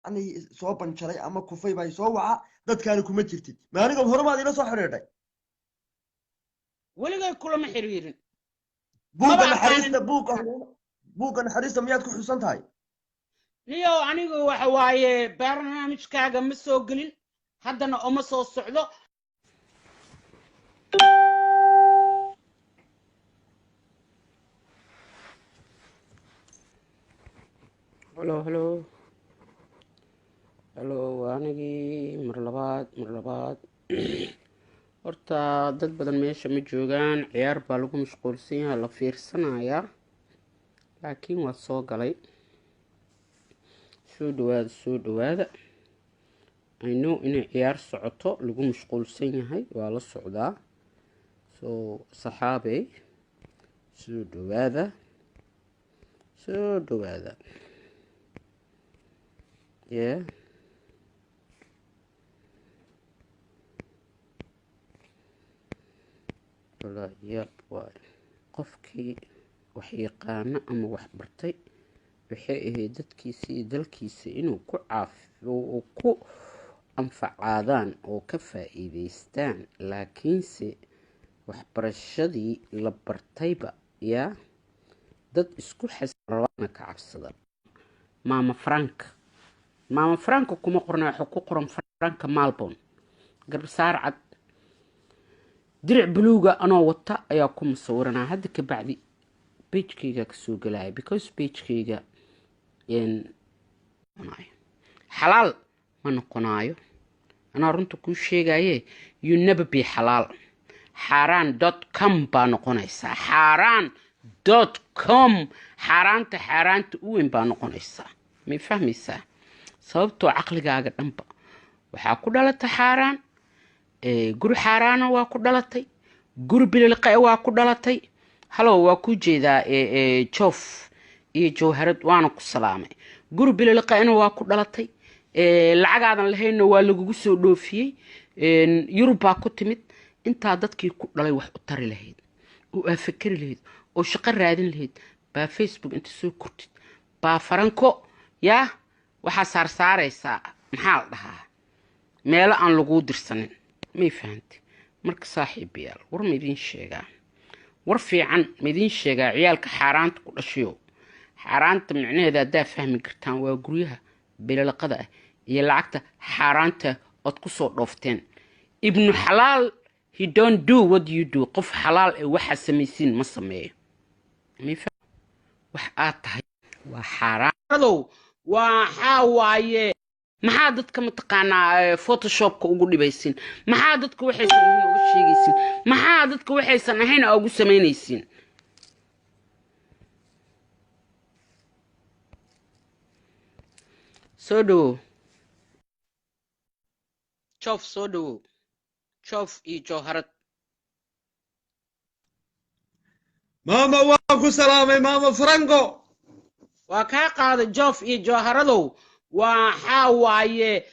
Ani soo banjaray ama kufay baa soo waca, dadkaani kuma jirtid. Ma aniga horemaad ila soo xidhiidhay? Weligay kulama xiriirin. Buugga Maba naxariista aqaanin. Buugga naxariista miyaad ku xusan tahay? Niyow, anigu waxa waaye barnaamijkaaga ma soo gelin, haddana oma soo socdo. Halo, halo, halo, waa anigii mar labaad, mar labaad. Horta dad badan meesha ma joogaan, ciyaar baa lagu mashquulsan yahay, la fiirsanayaa, laakiin waa soo galay. Soo dhawaada, soo dhawaada. I know inay ciyaar socoto, lagu mashquulsan yahay, waa la socdaa. So saxaabey, soo dhawaada, soo dhawaada. Yeah, wallaahi yaab waay. Qofkii wax yaqaano ama wax bartay waxay ahayd dadkiisa iyo dalkiisa inuu ku caafiyo oo ku anfacaadaan oo ka faa'iidaystaan, laakiinse waxbarashadii la bartayba yaa dad isku xasana ka cabsada. Maama Frank, Maama Franka kuma qorna, waxa ku qoran Franka Malbon, garbasaar cad, diric buluuga anoo wata ayaa ku musawiranaa. Hadda ka bacdi page-kayga kasoo gelaya, because page-kayga xalaal ma noqonaayo. Anaa runta kuu sheegaye, you never be xalaal. Xaaraan.com baa noqonaysaa, xaaraan.com, xaaraanta, xaaraanta u weyn baa noqonaysaa. May fahmaysaa? Sababtoo caqligaaga dhanba waxaa ku dhalatay xaaraan, guri xaaraana waa ku dhalatay, guri bililqe waa ku dhalatay. Halow, waa ku jeedaa Joof iyo Jawharad, waana ku salaamay. Guri bililqena waa ku dhalatay, lacagaadan lahaynna waa lagugu soo dhoofiyey, Yurub baa ku timid. Intaa dadkii ku dhalay wax u tari lahayd oo aa fakeri lahayd oo shaqo raadin lahayd baa Facebook inta soo kortid baa Faranko yaa waxaa saarsaaraysaa, maxaa la dhahaa, meelo aan laguu dirsanin. May fahantay? Marka saaxiibayaal, war ma idiin sheegaa? War fiican ma idiin sheegaa? Ciyaalka xaaraanta ku dhashayo, xaaraanta micnaheeda haddaa fahmi kartaan, waa guryaha bililaqada ah iyo lacagta xaaraanta ood kusoo dhoofteen. Ibnu xalaal, he don't do what you do. Qof xalaal ee waxaa samaysiin ma sameeyo. Wax aad tahay waa xaaraanadow. Waxaa waaye, maxaa dadka mataqaanaa Photoshopka ugu dhibaysiin? Maxaa dadka waxaysan ahayn uga sheegaysiin? Maxaa dadka waxaysan ahayn ugu samaynaysiin? Soo dhawow Joof, soo dhawow Joof iyo Jawharad. Maama, waan ku salaamay, Maama Franco. Waa kaa qaaday, Joof iyo Jawharadow. Waxaa waaye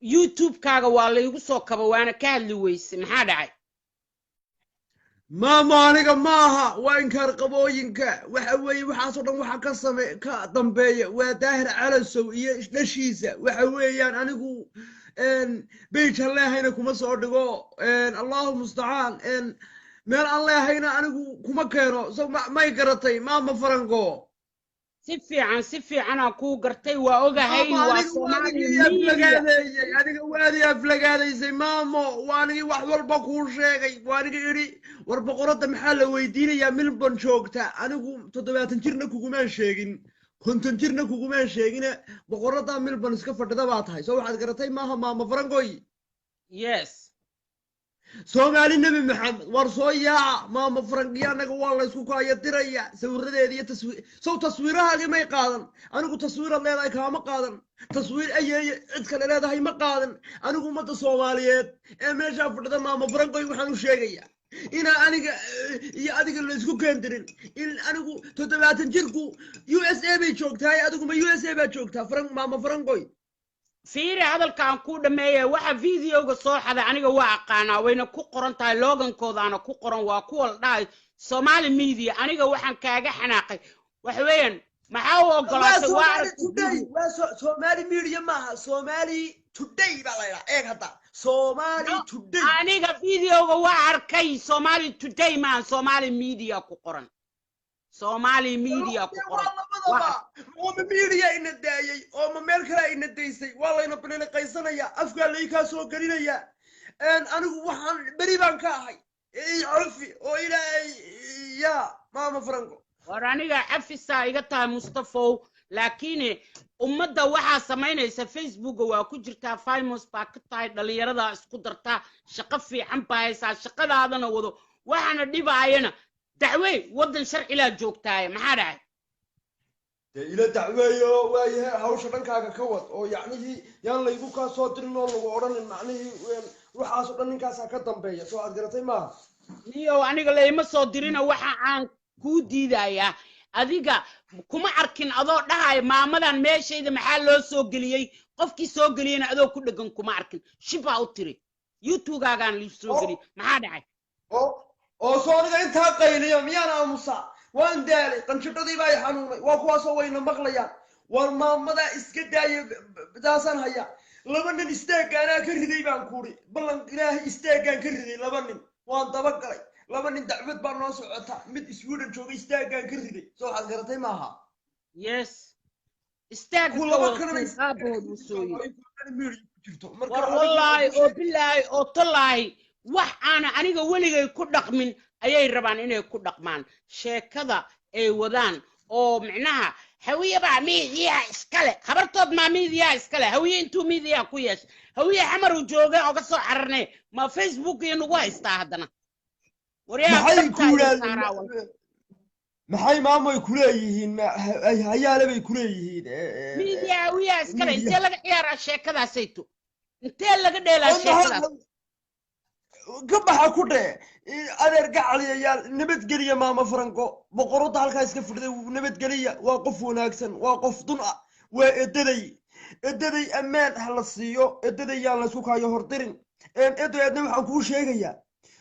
YouTube-kaaga waa laygu soo kaba, waana ka hadli weyse. Maxaa dhacay? Maama, aniga maaha, waa inkaar qabooyinka. Waxa weeye waxaasoo dhan waxa ka same ka dambeeya waa Daahir Calasow iyo dhashiisa. Waxa weeyaan anigu page aan leehayna kuma soo dhigo, Allahu mustacaan, meel aan leehayna anigu kuma keeno. So may garatay, Maama Franco? Si fiican, si fiicanaa kuu gartay, waa ogahay. Maama, waa aniga Soomaaliya waanigii media. Aflagaadeeyey aniga, waadii aflagaadaysay maamo, waanigii wax walba kuu sheegay, waanigii idhi war boqoradda maxaa la weydiinayaa Milbon joogta? Anigu 70 jirna kugumaan sheegin, 50 jirna kugumaan sheegine, boqoraddaa Milbon iska fadhida baa tahay. Soo waxaad garatay maaha, Maama Francoy? Yes. Soomaali Nebi Maxamed, war soo yaaca. Maama Frankiya annaga waa laysku kaaya diraya sawiradeeda iyo taswiir. Sow taswiirahaagii may qaadan? Anigu taswiiraad leedahay kaama qaadan, taswiir ayeeye cid kale leedahay ma qaadan. Anigu ummadda Soomaaliyeed ee meeshaa fadhida, Maama Frankoy, waxaan u sheegayaa inaa aniga iyo adiga laysku keendirin in anigu 70 jirku USA bay joogtahay. Adigu ma USA baa joogtaa, Frank, Maama Frankoy? Fiiri, hadalka aan kuu dhameeya. Waxa videoga soo xaday aniga waa aqaanaa, wayna ku qoran tahay, logankoodaana ku qoran, waa kuwa la dhahay Somali media. Aniga waxaan kaaga xanaaqay waxa weeyaan Maxaa u Waa ogolaatay? Waa Somali aragtay Today. video. Waa Somali Media maaha, Somali Today baa la yidhaha. Eeg hadda, Somali No, Today. Aniga videoga waa arkay. Somali Today maaha, Somali Media ku qoran, Somali Media ku qoran. Waa labadaba. Oo ma media ina daayay oo ma meel kale ina daysay? Waa layna bililiqaysanaya, afkaa laykaa soo gelinaya. Anigu waxaan beri baan ka ahay i cafi oo Ilaahay yaa Maama Franco. War aniga cafisaa iga tahay, Mustafow, laakiin ummadda waxaa samaynaysa Facebooka waa ku jirtaa, famous baa ka tahay, dhalinyaradaa isku dartaa, shaqo fiican baa haysaa, shaqadaadana wado. Waxaana dhibaayana dacwey, waddan sharcilaa joogtaaye, maxaa dhacay? Dee ila dacweeyo, waayahay, hawsha dhankaaga ka wad oo yacnihii yaan laygu kaa soo dirin oo lagu odhanin macnihii waxaas oo dhan ninkaasaa ka dambeeya. Soo aad garatay maaha? Niyow, aniga layma soo dirina. Waxa aan kuu diidayaa, adiga kuma arkin adoo dhahaya maamadan meeshayda maxaa loo soo geliyey. Qofkii soo geliyena adoo ku dhegan kuma arkin. Shibaa u tiri YouTubegaagaan lii soo geliyey, maxaa dhacay? Oo soo aniga intaa qayliya miyaan aamusaa? Waan daalay, qanjidhadii baa i xanuunay. Waa kuwaasoo wayna maqlayaan. War maamadaa iska daaya, taasaan hayaa. Laba nin istaaggaanaa ka riday baan kuuri, ballan Ilaahay, istaaggaan ka riday laba nin. Waan dabagalay laba nin, dacwad baa noo socota. Mid Sweden jooga istaaggaan ka riday. Soo waxaad garatay maaha? Yes, istaag ku iska laba wada kalena tuur, aabahood uu soo yiri. Ku jirto marka War adigu wallaahi waxaad oo ku bilaahi oo tallaahi, wax aana aniga weligay ku dhaqmin ayay rabaan inay ku dhaqmaan. Sheekada ay wadaan oo micnaha Hawiyabaa miidiyaha iskale, habartood maa miidiyaha iskale? Hawiye intuu miidiyaha ku yeeshay? Hawiye Xamar uu joogay oga soo cararnay, ma Facebook iyo nagu haystaa haddana? Waryaha Maxay ku dabtaa idin yidhaahdeen? saaraa wal. Maxay maamoy kuleeyihiin? Hayaale bay kuleeyihiin Miidiyaha Hawiyaha iskale. Miidiyaha. Intee laga ciyaaraa sheekadaasayto? Intee laga dheelaa sheekadaas? Ka baxa ku dhe, adeer gacaliyayaal, nabadgeliya Maama Franco, boqoradda halkaa iska fidhiday. Nabadgeliya, waa qof wanaagsan, waa qof dun ah, waa edaday. Edaday ammaan ha la siiyo, edaday yaan laysku kaayo hordirin. Edo, eedna waxaan kuu sheegayaa,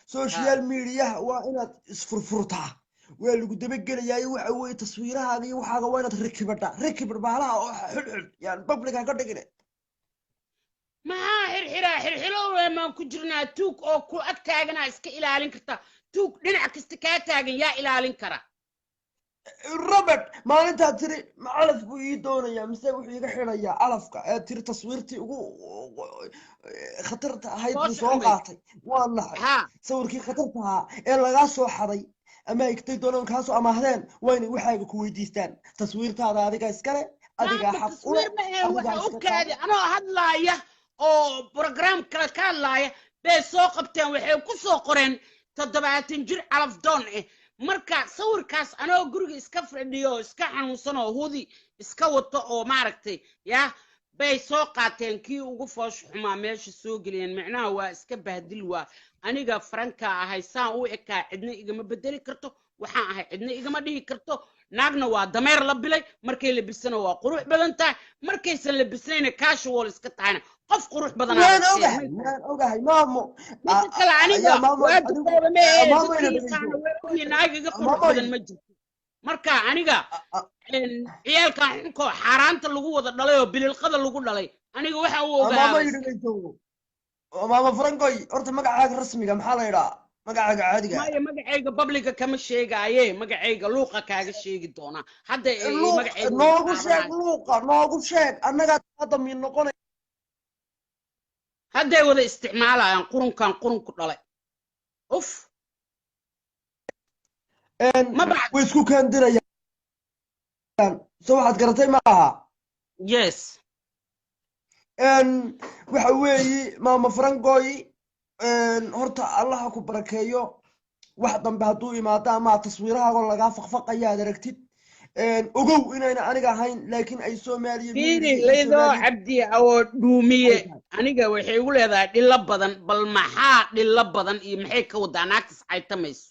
social mediaha waa inaad isfurfurtaa, waa lagu dabagelayaa. Waxa weeye taswiirahaaga iyo waxaaga waa inaad rakibadha, rakibadh baalaha oo xidhxidh, yaan public ha ka dhigine. Maxaa xirxiraa? Xirxiro maan ku jirnaa? Tuug oo ku ag taaganaa iska ilaalin karta. Tuug dhinac kasta kaa taagan yaa ilaalin kara? Robert, maalintaad tiri ma calaf buu ii doonayaa mise wuxuu iga xidhayaa calafka, ee tiri taswiirtii ugu khatarta ahayd buu Foosha soo xumayd. qaatay, waa naxay. Ha. Sawirkii khatarta ahaa ee lagaa soo xaday ama igtay doonaan kaasoo amaahdeen, waa inay waxaaga ku weydiistaan. Taswiirtaada adiga iskale, adigaa Maanta xaq u leh, taswiir ma ahe. Adigaa Waxa u iska kaadi qaada. Anoo hadlaaya oo program kale ka hadlaaya bay soo qabteen. Waxay ku soo qoreen 70 jir calafdoon ah. Marka sawirkaas anoo guriga iska fadhiyo oo iska xanuunsan oo hudi iska wato oo maaragtay yaa bay soo qaateen, kii ugu foosh xumaa meesha soo geliyeen. Micnaha waa iska bahdil. Waa aniga Faranka ahay, saan u ekaa cidna igama bedeli karto. Waxaan ahay cidna igama dhihi karto. Naagna waa dameer la bilay. Markay labisana waa qurux badan tahay, markaysan labisnayna casual iska tahayna qof qurux badanaa Waan la ogahay, sheegay. waan ogahay, maamo. Midda kale, aniga Ayaa maamo waa adigu duqooba ma ee maamo dadka ina yaqaana dhegeyso. Way ogyihiin naag iga qurux Maamoy. badan ma jirto. Marka aniga ciyaalkan xunkoo xaaraanta lagu wada dhalay oo bililqada lagu dhalay, aniga waxa uu Maamo ogaaba. I dhegeyso, Maama Francoy. Horta magacaaga rasmiga maxaa la yidhaa? Magacaaga caadiga? Maya, magacayga publica kama sheegaaye, magacayga luuqa kaaga sheegi doonaa hadda. Luuq Magacayga wada noogu sheeg. qaadanaayo. Luuqa noogu sheeg, annagaa hadda miin noqonay. Hadday wada isticmaalayaan qurunkan qurunku dhalay, uf, ma bacd. Way isku kaandirayaan. So waxaad garatay ma aha? Yes. Waxa weeyi, Maama Francoy, horta Allaha ku barakeeyo. Wax dambe hadduu imaado ama taswiirahaagoo lagaa faqfaqaya aad aragtid, ogow inayna aniga ahayn, laakiin ay Soomaaliya Fiiri media iyo Laydoo Soomaaliya Cabdi awoo dhuumiye ay tahay. Aniga waxay igu leedahay dhilo badan. Bal maxaa dhilo badan iyo maxay ka wadaa naagtas caytamayso?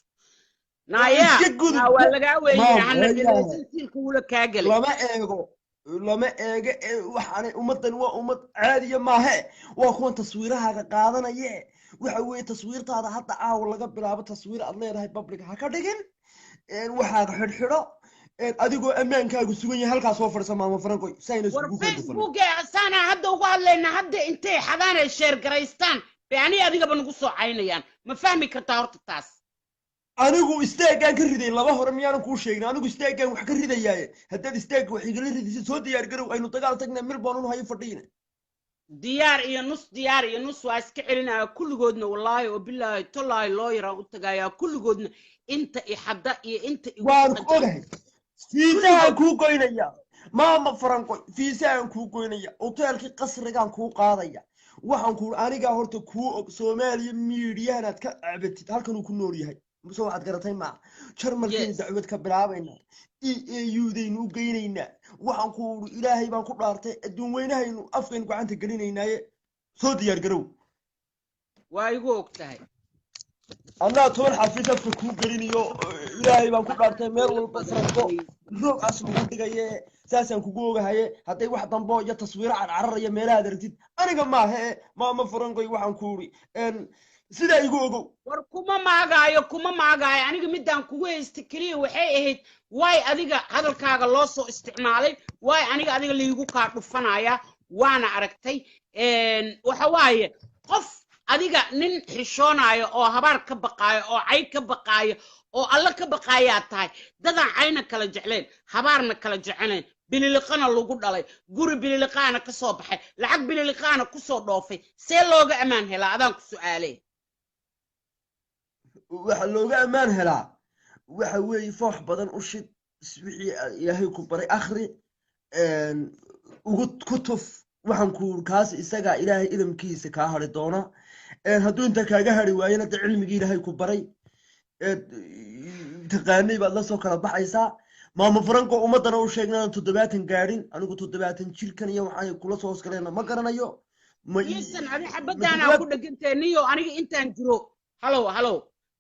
Naayaa Iska gudub. Naa waa lagaa weeyey. Maam Hana wayahay. dhilaysan siilka wula kaa gelay. Lama eego, lama eego ee waxaanay ummaddan waa ummad caadiya maahe. Waa kuwan taswiirahaaga qaadanaye. Waxa weeye taswiirtaada hadda caawa laga bilaabo, taswiir aad leedahay public ha ka dhigin. Waxaaga xidhxidho. Adigoo ammaankaagu sugan yahay halkaa soo fadhisa, Maama Farankoy, sayna War iskugu kala dhufanay. Facebook saanaa hadda ugu hadlaynaa. Hadda intay xadaan ay share garaystaan bay ani adigaba nagu soo caynayaan. Ma fahmi kartaa horta taas? Anigu istaaggaan ka riday laba hore, miyaanan kuu sheegin? Anigu istaaggaan wax ka ridayaaye, haddaad istaagga wax igala ridaysid, soo diyaar garow, aynu dagaal tagnaa. Melbourne un hayo fadhiine. Diyaar iyo nus, diyaar iyo nus. Waa iska celinaya kulligoodna, wallaahi oo bilaahi tolaahi, loo yaraan u tagayaa kulligoodna, inta i xadda iyo inta igu Waan ku qajan. ogahay. Fiisahaan kuu goynaya, Maama Farankoy, fiisahaan kuu goynaya, hoteelkii qasrigaan kuu qaadaya. Waxaan ku anigaa horta kuu og Soomaaliya miidiyahanaad ka cabatid halkanuu ku nool yahay. Mise waxaad garatay maaha? Jarmalkaynu dacwad ka bilaabaynaa, EAU-daynu u geynaynaa. Waxaan ku uri, Ilaahay baan ku dhaartay, adduun weynahaynu afkaynu gacanta gelinaynaaye, soo diyaar garow. Waa igu og tahay. Annaa 10 xafiis afka kuu gelinayo, Ilaahay baan ku dhaartay, meel walba Faranko roogaas lagu dhigaye. Saasaan kugu ogahaye, hadday wax dambo iyo taswiiro carcararaya meelahaad aragtid, aniga maaha e, Maama Farankoy. Waxaan ku uri, sidaa igu ogow. War kuma maagaayo, kuma maagaayo. Aniga midaan kugu haysta keliya waxay ahayd, waay adiga hadalkaaga loo soo isticmaalay, waay aniga adiga liigu kaa dhufanaya. Waana aragtay, waxa waaye qof adiga nin xishoonayo oo habaar ka baqaayo oo cay ka baqaayo oo alla ka baqaayaa tahay. Dadaan cayna kala jeclayn, habaarna kala jeclayn, bililiqana lagu dhalay, guri bililiqaana ka soo baxay, lacag bililiqaana kusoo dhoofay, see looga ammaan helaa? Adaan ku su'aalay. Waxa looga ammaan helaa waxa weeye, foox badan u shid, wixii Ilaahay ku baray akhri, ugu ku tuf. Waxaan ku kaas isagaa Ilaahay idamkiisa kaa hari doona. Hadduu inta kaaga hari waayana, de cilmigii Ilaahay ku baray taqaanay baad la soo kala baxaysaa, Maamo Franco. Ummaddana u sheegnaan 70 gaadhin. Anigu 70 jirkan iyo waxaan kula soo hoosgalayna ma garanayo. Ma Iisan adi xabadaanaa ku dhegantee niyo. Aniga intaan jiro, halow halow,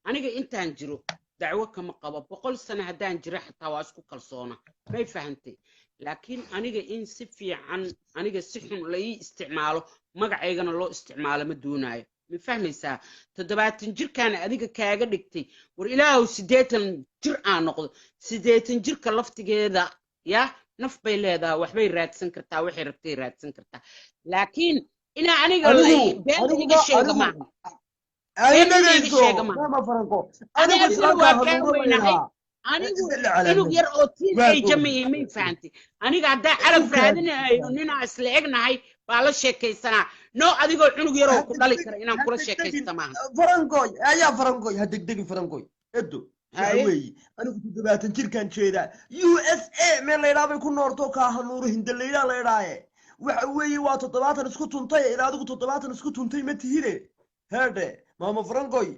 aniga intaan jiro dacwo kama qabo. 100 sano haddaan jiro xataa waa isku kalsoona, may fahantay? Laakiin aniga in si fiican, aniga si xun la ii isticmaalo, magacaygana loo isticmaalo, ma doonaayo. Ma fahmaysaa? 70 jirkaana adiga kaaga dhigtay. War Ilaahow 80 jir aan noqdo. 80 jirka laftigeeda ya naf bay leedahay, waxbay raadsan kartaa, waxay rabtay raadsan kartaa. Laakiin inaa aniga been iga sheega maaha. Ay, Been iga dhegayso, sheega maaha. Maama Franco, Adi anigu adigana islaamkaa waa kaa hanuuro weynahay. laydhaa. Anigu Isla calaamadin. cunug yar oo teen Waan age ma ogahay. ihi, may fahantay? Aniga haddaa calaf Dhulkaas raadinayo, ninaa isla egnahay baa la sheekaysanaa. No, adigoo cunug yaroo ku dhali kara inaan Ha kula degdegin, sheekaysta maaha. Farankoy ayaa, Farankoy, ha degdegin, Farankoy edo. Waxa Haye. weeye, anigu 70 jirkaan jeedaa. USA meel laydhaa bay ku noorto, kaa hanuuro hinda laydhaa laydhaaye. Waxa weeye, waa 70 isku tuntay. Ilaa adigu 70 isku tuntay ma tihide. Heedhe, Maama Farankoy,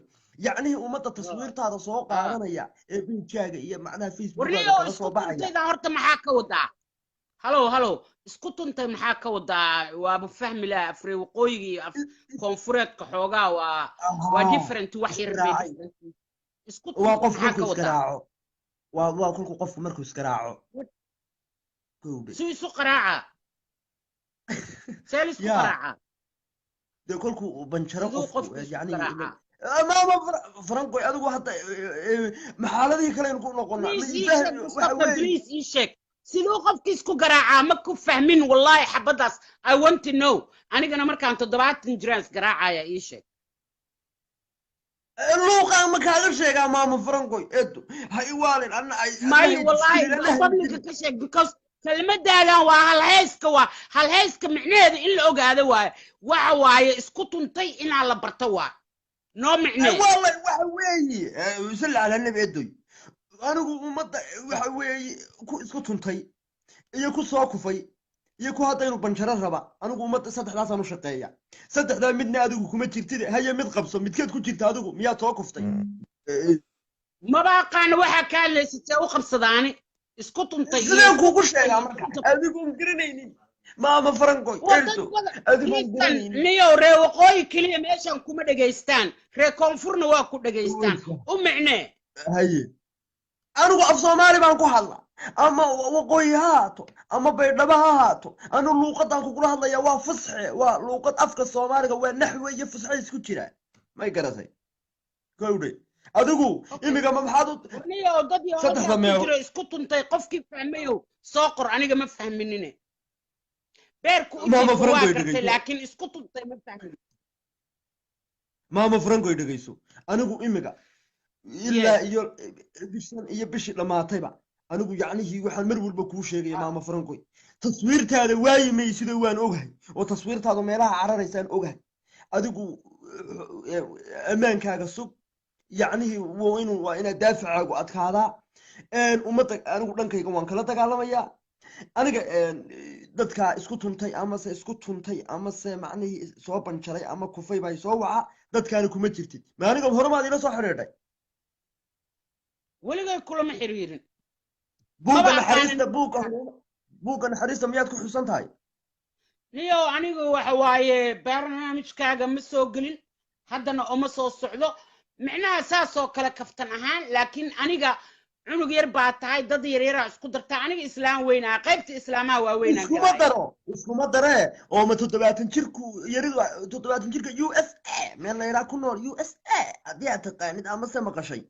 yacnihii ummadda taswiirtaada soo qaadanaya ee page-kaaga iyo macnaha Facebookkaaga Warniyo kala isku soo baxaya. tuntayda horta maxaa ka wadaa? Halow halow, isku tuntay maxaa ka wadaa? Waaba fahmi laha. Afre waqooyiga iyo af koonfureedka xoogaa waa different, wax yar bay Israacay. different. Isku Waa tuntay qof maxaa markuu ka wadaa? isgaraaco, waa kolku qofku markuu isgaraaco, kowdhe. Su isu qaraaca, see la isku Ya. qaraaca? Dee kolkuu uu banjaro Siduu qofku qofku isku yacni qaraaca? Maama Farankoy, adigu hadda maxaaladihii kaleynu ku noqonaa. Ma Please ii ii sheeg. fahmi waxa Mustafa, weeye. please ii sheeg siduu qofki isku garaacaa. Ma ku fahmin wallahi xabadaas. I want to know. Anigana markaan 70 jiraan isgaraacaya, ii sheeg. Luuqaa ma kaaga sheegaa, Maama Farankoy edo? Ha i waalin anna ay May wallahi publica ka sheeg, because kelmadaadan waa halhayska, waa halhayska micnaheeda in la ogaado waaye. Waxa waaye isku tuntay inaa la barto, waa noo micnee. Wallahi waxa weeye, salli calaa nabi, edoy, anigu ummadda waxa weeye ku isku tuntay iyo ku soo kufay iyo ku haddaynu banjaro raba, anigu ummadda saddexdaasaan u shaqeeya. Saddexdaa midna adigu kuma jirtid. Haye, mid qabso, midkeed ku jirta adigu? Miyaad soo kuftay? Maba aqaano waxaa ka hadlaysatee u qabsadaani isku tuntay iyo Sideen kuugu sheegaa marka adigoon garanaynin, Maama Farankoy? Waa dad Erdo badan adigoon Listen, garanaynin. Niyow, ree waqooyi keliya meeshan kuma dhegaystaan, ree koonfurna waa ku dhegaystaan. U micnee. Haye, anigu af Soomaali baan ku hadla, ama waqooyi ha haato ama Baydhabo ha haato. Anu luuqadan kugula hadlaya waa fusxe, waa luuqad afka Soomaaliga, waa naxwe iyo fusxe isku jira. May garatay, gawdhe? Adigu imiga ma maxaad Aniga oo dad iyo saddexda ku meelo jira isku tuntay, qofkii fahmayow soo qor, aniga ma fahminine. Beerku u Maama jiifo Franco waa ay gartay, dhegeyso. Laakiin isku tuntay ma fahmin. Maama Franco ay dhegeyso. Anigu imiga ilaa iyo bishan iyo bishii dhammaatayba, anigu yacnihii waxaan mar walba kuu sheegaya, Maama Francoy, taswiirtaada waayi maysido, waan ogahay, oo taswiirtaadu meelaha cararaysaan ogahay. Adigu ammaankaaga sug, yacnihii waa inuu waa inaad daafacaagu adkaadaa. Ummadda anigu dhankayga waan kala dagaalamayaa. Aniga dadka isku tuntay amase isku tuntay amase macnihii soo banjaray ama kufay baa soo waca, dadkaani kuma jirtid. Ma aniga horemaad ila soo xidhiidhay? Weligay kulama xiriirin. Buugga Maba naxariista aqaanin. Buugga naxariista miyaad ku xusan tahay? Niyow, anigu waxa waaye barnaamijkaaga ma soo gelin, haddana uma soo socdo, micnaha saasoo kale kaftan ahaan. Laakiin aniga cunug yar baa tahay, dad yaryaraa isku dartaa, aniga islaam weynaa, qaybta islaamaha waaweynaa Iskuma galaya. daro, iskuma daree. Oo ma 70 jirku yaridu, 70 jirka USA meel la yidhaha ku nool, USA haddii aad taqaanid amase maqashay,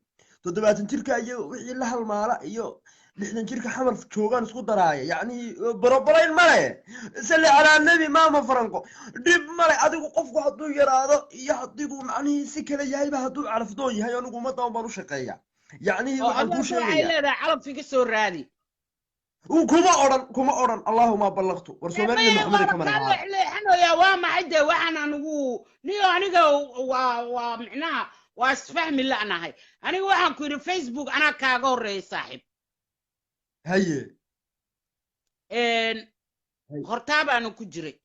70 jirka iyo wixii la halmaala iyo 60 jirka xamar joogaan isku daraaya, yacni barobarayn male. Salli calaa nebi. Maama Faranko, dhib male. Adigu qofku hadduu yaraado iyo haddigu macnihii si kale yahayba, hadduu calafdoon yahay, anigu ummaddan baan u shaqeeya. Yacnihii Oo waxaan adiga kuu waxay sheegayaa leedahay calaf iga soo raadi. Kuma odhan, kuma odhan. Allaahuma ballaqtu. War Soomaalida Maya, Maxamed waaba kamana kaa ahaa. leexleexanayaa. Waa maxay dee waxaan anigu? Niyo, aniga waa micnaha waa isfahmi la'nahay. Aniga waxaan ku yidhi Facebook anaa kaaga horreeya, saaxiib. Haye. Hay. Hortaa baanu ku jiray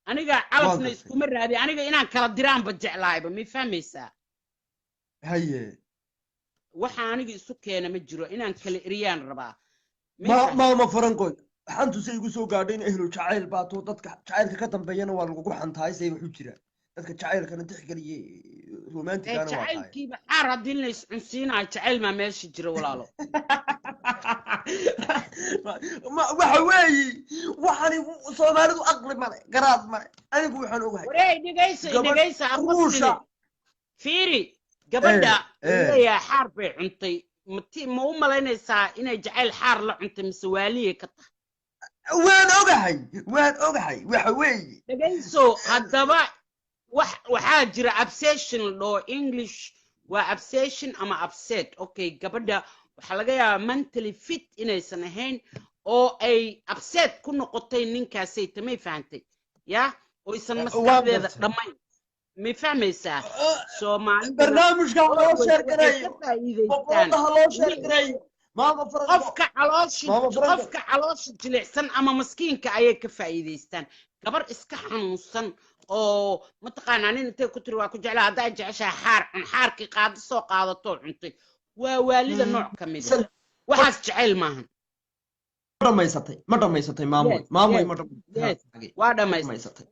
aniga. Waan Calafna gartay. iskuma raadi. Aniga inaan kala diraanba jeclaayba, may fahmaysaa? Haye. Waxa aniga isu keena ma jiro, inaan kala eriyaan rabaa, may Ma fahmaysaa? Maama Farankoy, xantu say igu soo gaadhay in ehlu jacayl baato, dadka jacaylka ka dambeeyana waa lagugu xantahay. Say waxu jiraan dadka jacaylkana tixgeliye Ee romantigana waa tahay. Jacaylkiiba xaar haddii la iscunsiinayo, jacayl maa meesha jira, walaalo? Waxa weeyi waxani Soomaalidu aqli male, garaad male. Anigu waxaan ogahay Wareey, dhegayso. gabadh Dhegaysa. Ruusha Aqoonsine fiiri gabadha ee leeyahay xaar bay cuntay. Mati ma u malaynaysaa inay jacayl xaar la cuntay mise waaliyay ka tahay? Waan ogahay, waan ogahay. Waxa weeye Dhegayso haddaba, wax waxaa jira obsession la dhaho, English waa obsession ama upset. Okay, gabadha waxaa laga yaabaa mentally fit inaysan ahayn oo ay upset ku noqotay ninkaasay tamay, fahantay ya, oysan Waan maskaxdeeda gartay. dhammayn, may fahmaysaa? Soomaaliduna Barnaamijka ha loo always waxay ka sheergareeyo. faa'iidaystaan Boqorada ha loo sheergareeyo, Maama Faranko. Qofka caloosha Maama Faranko. Qofka caloosha jilicsan ama maskiinka ayay ka faa'iidaystaan. Gabar iska xanuunsan oo mataqaanaa nin intay ku tiri "Waa ku jeclaa, haddaa jeceshahay xaar cun", xaarkii qaado soo qaadatoo cuntay, waa waalida nooc ka mid ah. Waxaas jecayl maahan. Dhamaysatay? Ma dhamaysatay, maamoy? Yes. Maamoy, Yes. ma Yes. dhamaysatay? Waa dhamaystay. Dhamaysatay,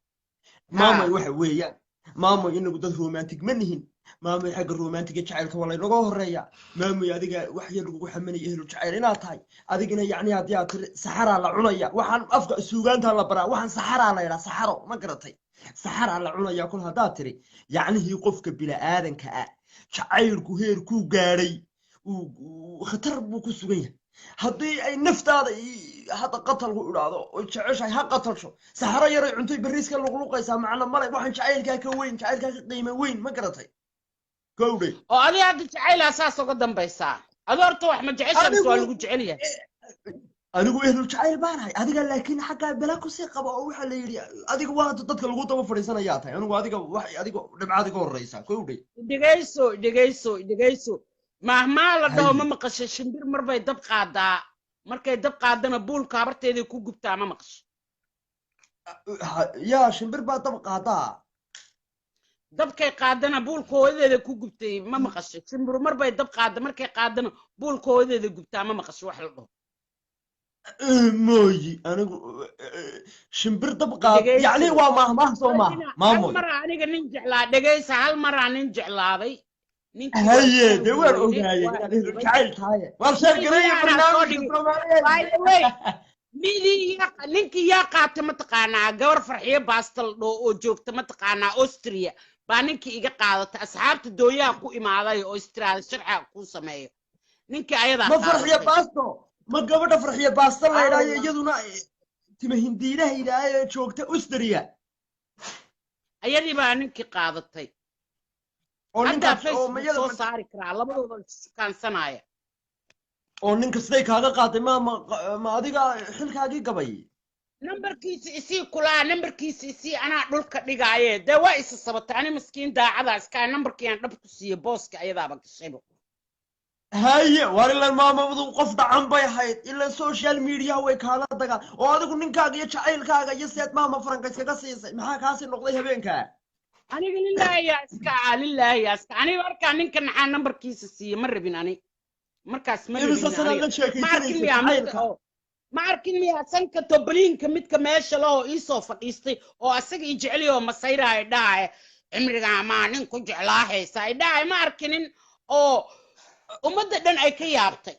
maamoy? Waxa weeyaan, maamoy, inagu dad romantic ma nihin. Maamoy, xagga romantiga jacaylka waa laynaga horeeya. Maamoy, adiga wax yar lagugu xamanaya ehlu jacayl inaad tahay. Adigina yacni haddii aad tiri saxaraa la cunaya, waxaan afka suugaantaa la baraa, waxaan saxaraa la yidhaa, saxaro ma garatay? Saxaraa la cunaya kol haddaad tiri, yacnihii qofka bila'aadanka ah jacaylku heerkuu gaadhay khatar buu ku sugan yahay. Haddii ay naftaada hadda qatalku idhaahdo oy jeceshahay, ha qatalsho. Saxaro yaray cuntay berriiska luqluqaysaa, macna male. Waxaan jacaylkaa ka weyn, jacaylkaa ka qiimo weyn, ma garatay? Gowdhe. Oo adiga hadda jacaylaa saas uga dambaysaa? Adi horta wax ma jeceshaa mise waa Anigu lagu jecel yahay? Anigu ehlu jacayl baanahay. Adiga laakiin xaggaa bala kusii qaba oo waxaa la yidhi adiga waa dadka lagu daba fadhiisanayaa tahay. Anigu adiga wax adiga dhibcaad iga horreysaa, gowdhe. Dhegayso, dhegayso, dhegayso. Mahmaa la dhaho Haye. ma maqashay? Shimbir mar bay dab qaadaa, markay dab qaadana buulka habarteeday ku gubtaa, ma maqashay? Yaa, shimbir baa dab qaadaa? Dabkay qaadana buulka hooyadeeda ku gubtay, ma maqashay? Shimbir mar bay dab qaada, markay qaadana buulka hooyadeeda gubtaa, ma maqashay wax la dhaho? Mooyi, anigu shimbir dab qaad Dhegayso. Yacni waa maahmaah, soo maaha? Hal Maamoy. maraa aniga nin jeclaa, dhegaysa, hal maraa nin jeclaaday. Ninkii waa Haye, dee waan isfahmi ogaayay weyne, waa inaad ehlu dhibay. jacayl tahay. Waan sheergareeya Midiyaanaa soo barnaamijka dhigay. Soomaaliyeed. By the way, midii ninkii yaa qaata mataqaanaa? Gabar Farxiyo Baastal dhoo oo joogta mataqaanaa Austria. Baa ninkii iga qaadatay. Asxaabta dooyaha ku imaaday oo istiraada sharciga kuu sameeyo, ninkii ayadaa Ma Farxiya qaadatay. Baasto? Ma gabadha Farxiya Baasto la idhaayo? Allah. Iyaduna tima hindiidahayda ee joogta Ustariya. Ayadii baa ninkii qaadatay. Oo Haddaa ninkaas oo Facebook mayada soo saari karaa labadooda ishukaansanaya. Oo ninka siday kaaga qaaday? Ma adiga xilkaagii gabay? Nambarkiisa isii kulaa, nambarkiisa isii, anaa dhulka dhigaaye. Dee waa isa sabatay, ani maskiin daacada iskaa, nambarkii aan dhab ku siiye, booska ayadaaba gashayba. Haye, waar ilan maamadu qof dhacan bay ahayd, ilan social media way kaala dagaan. Oo adigu ninkaaga iyo jacaylkaaga iyo seed maama Faranka iskaga siisay, maxaa kaasi noqday habeenkaa? Aniga lilaahi yaa iska ah, lilaahi yaa iska. Aniga markaa ninka naxaa nambarkiisa siiye, ma rabin ani markaas, ma rabin. Imise sanaad Aniga la ma arkin sheekaysanaysa miyaa midka jacaylka? Oo ma arkin miyaa sanka toboliinka midka meesha lahoo iisoo fadhiistay oo asaga i jeceliy oo masayraya dhahaya, "Cimrigaa maa nin ku jeclaa haysa," ay dhahaya? Ma arkinin oo ummadda dhan ay ka yaabtay?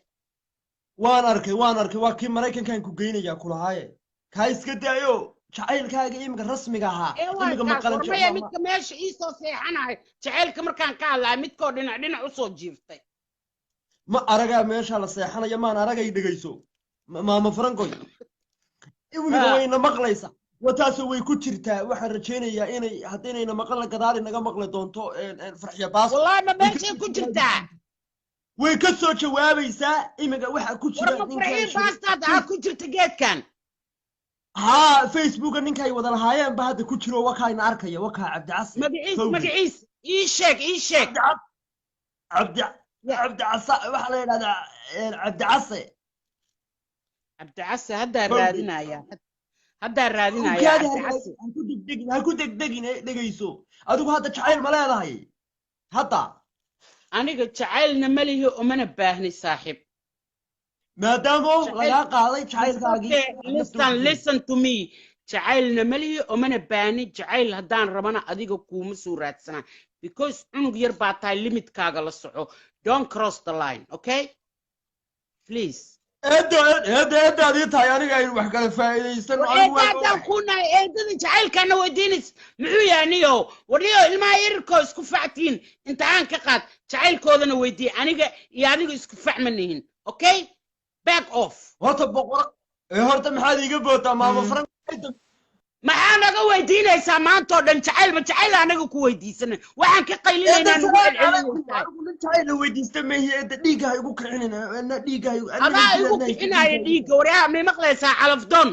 Waan arkay, waan arkay. Waa kii Maraykankan ku geynayaa kulahaaye. Kaa iska daayo, jacaylkaaga iminka rasmiga ahaa Ee waa iminka ma kaas qalan warmaya midka meesha iisoo seexanayo. Jacaylka markaan ka hadlaya, midkoo dhinac dhinac usoo jiiftay. Ma aragaa meesha la seexanaya? Maan aragay. Dhegayso, maama Francoy, iminka wayna maqlaysa wataasoo way ku jirtaa. Waxaan rajaynayaa inay haddaynayna maqalna gadaali naga maqli doonto. Farxiya Baas Wallahi ma meeshay ku jirtaa? Way ka soo jawaabaysaa. Iminka waxaa ku War jira ma ninkan Farxiin Baastaad aa ku jirta geedkan? Haa, Facebooka ninkay wada lahaayeen ba hadda ku jiro. Wakaayna arkaya, wakaa Cabdicasi. Magaciis? Fawzi. Magaciis ii sheeg, ii sheeg. Cabdi Cabdicasa waxaa la yidhahdaa, Cabdicase. Cabdicase haddaa Fawzi. raadinaya, haddaa raadinaya. Ukaadi. Cabdicase. Ha ku degdegin, ha ku degdegin. Ee dhegayso, adigu hadda jacayl ma leedahay hadda? Aniga jacaylna ma lihi, umana baahni, saaxiib. Maadaama lagaa qaaday jacaylkaagii. Okay, listen, listen to me. Jacaylna ma lihi, umana baahni. Jacayl haddaan rabana adiga kuuma soo raadsanaa, because cunug yar baa tahay. Limitkaaga la soco. Don't cross the line, okay? Please. Eedda, eedda, eeddaad ii tahay aniga, aynu wax kala faa'iidaysano. Anigu waan Eedda haddaan kuu nahay, eedada jacaylkaana weydiinays muxuu yahay? Niyo warniyo, ilmaha yarirkoo isku factiin imtixaan ka qaad, jacaylkoodana weydiiye. Aniga iyo adiga isku fac ma nihin, okay? Back off. Horta boqor ee, horta maxaad iiga bootaa, maama Frank? Maxaa naga weydiinaysaa maanta oo dhan jacayl? Ma jacayl anaga ku weydiisanay? Waxaan ka qaylinaynaa nagu celcelinaysaa. Anigu nin jacayl la weydiista mehi. Eedda, dhiigga ha igu kicinina, dhiigga ha igu Adaa igu kicinaya dhiigga. Waryaha, may maqlaysaa? Calafdoon,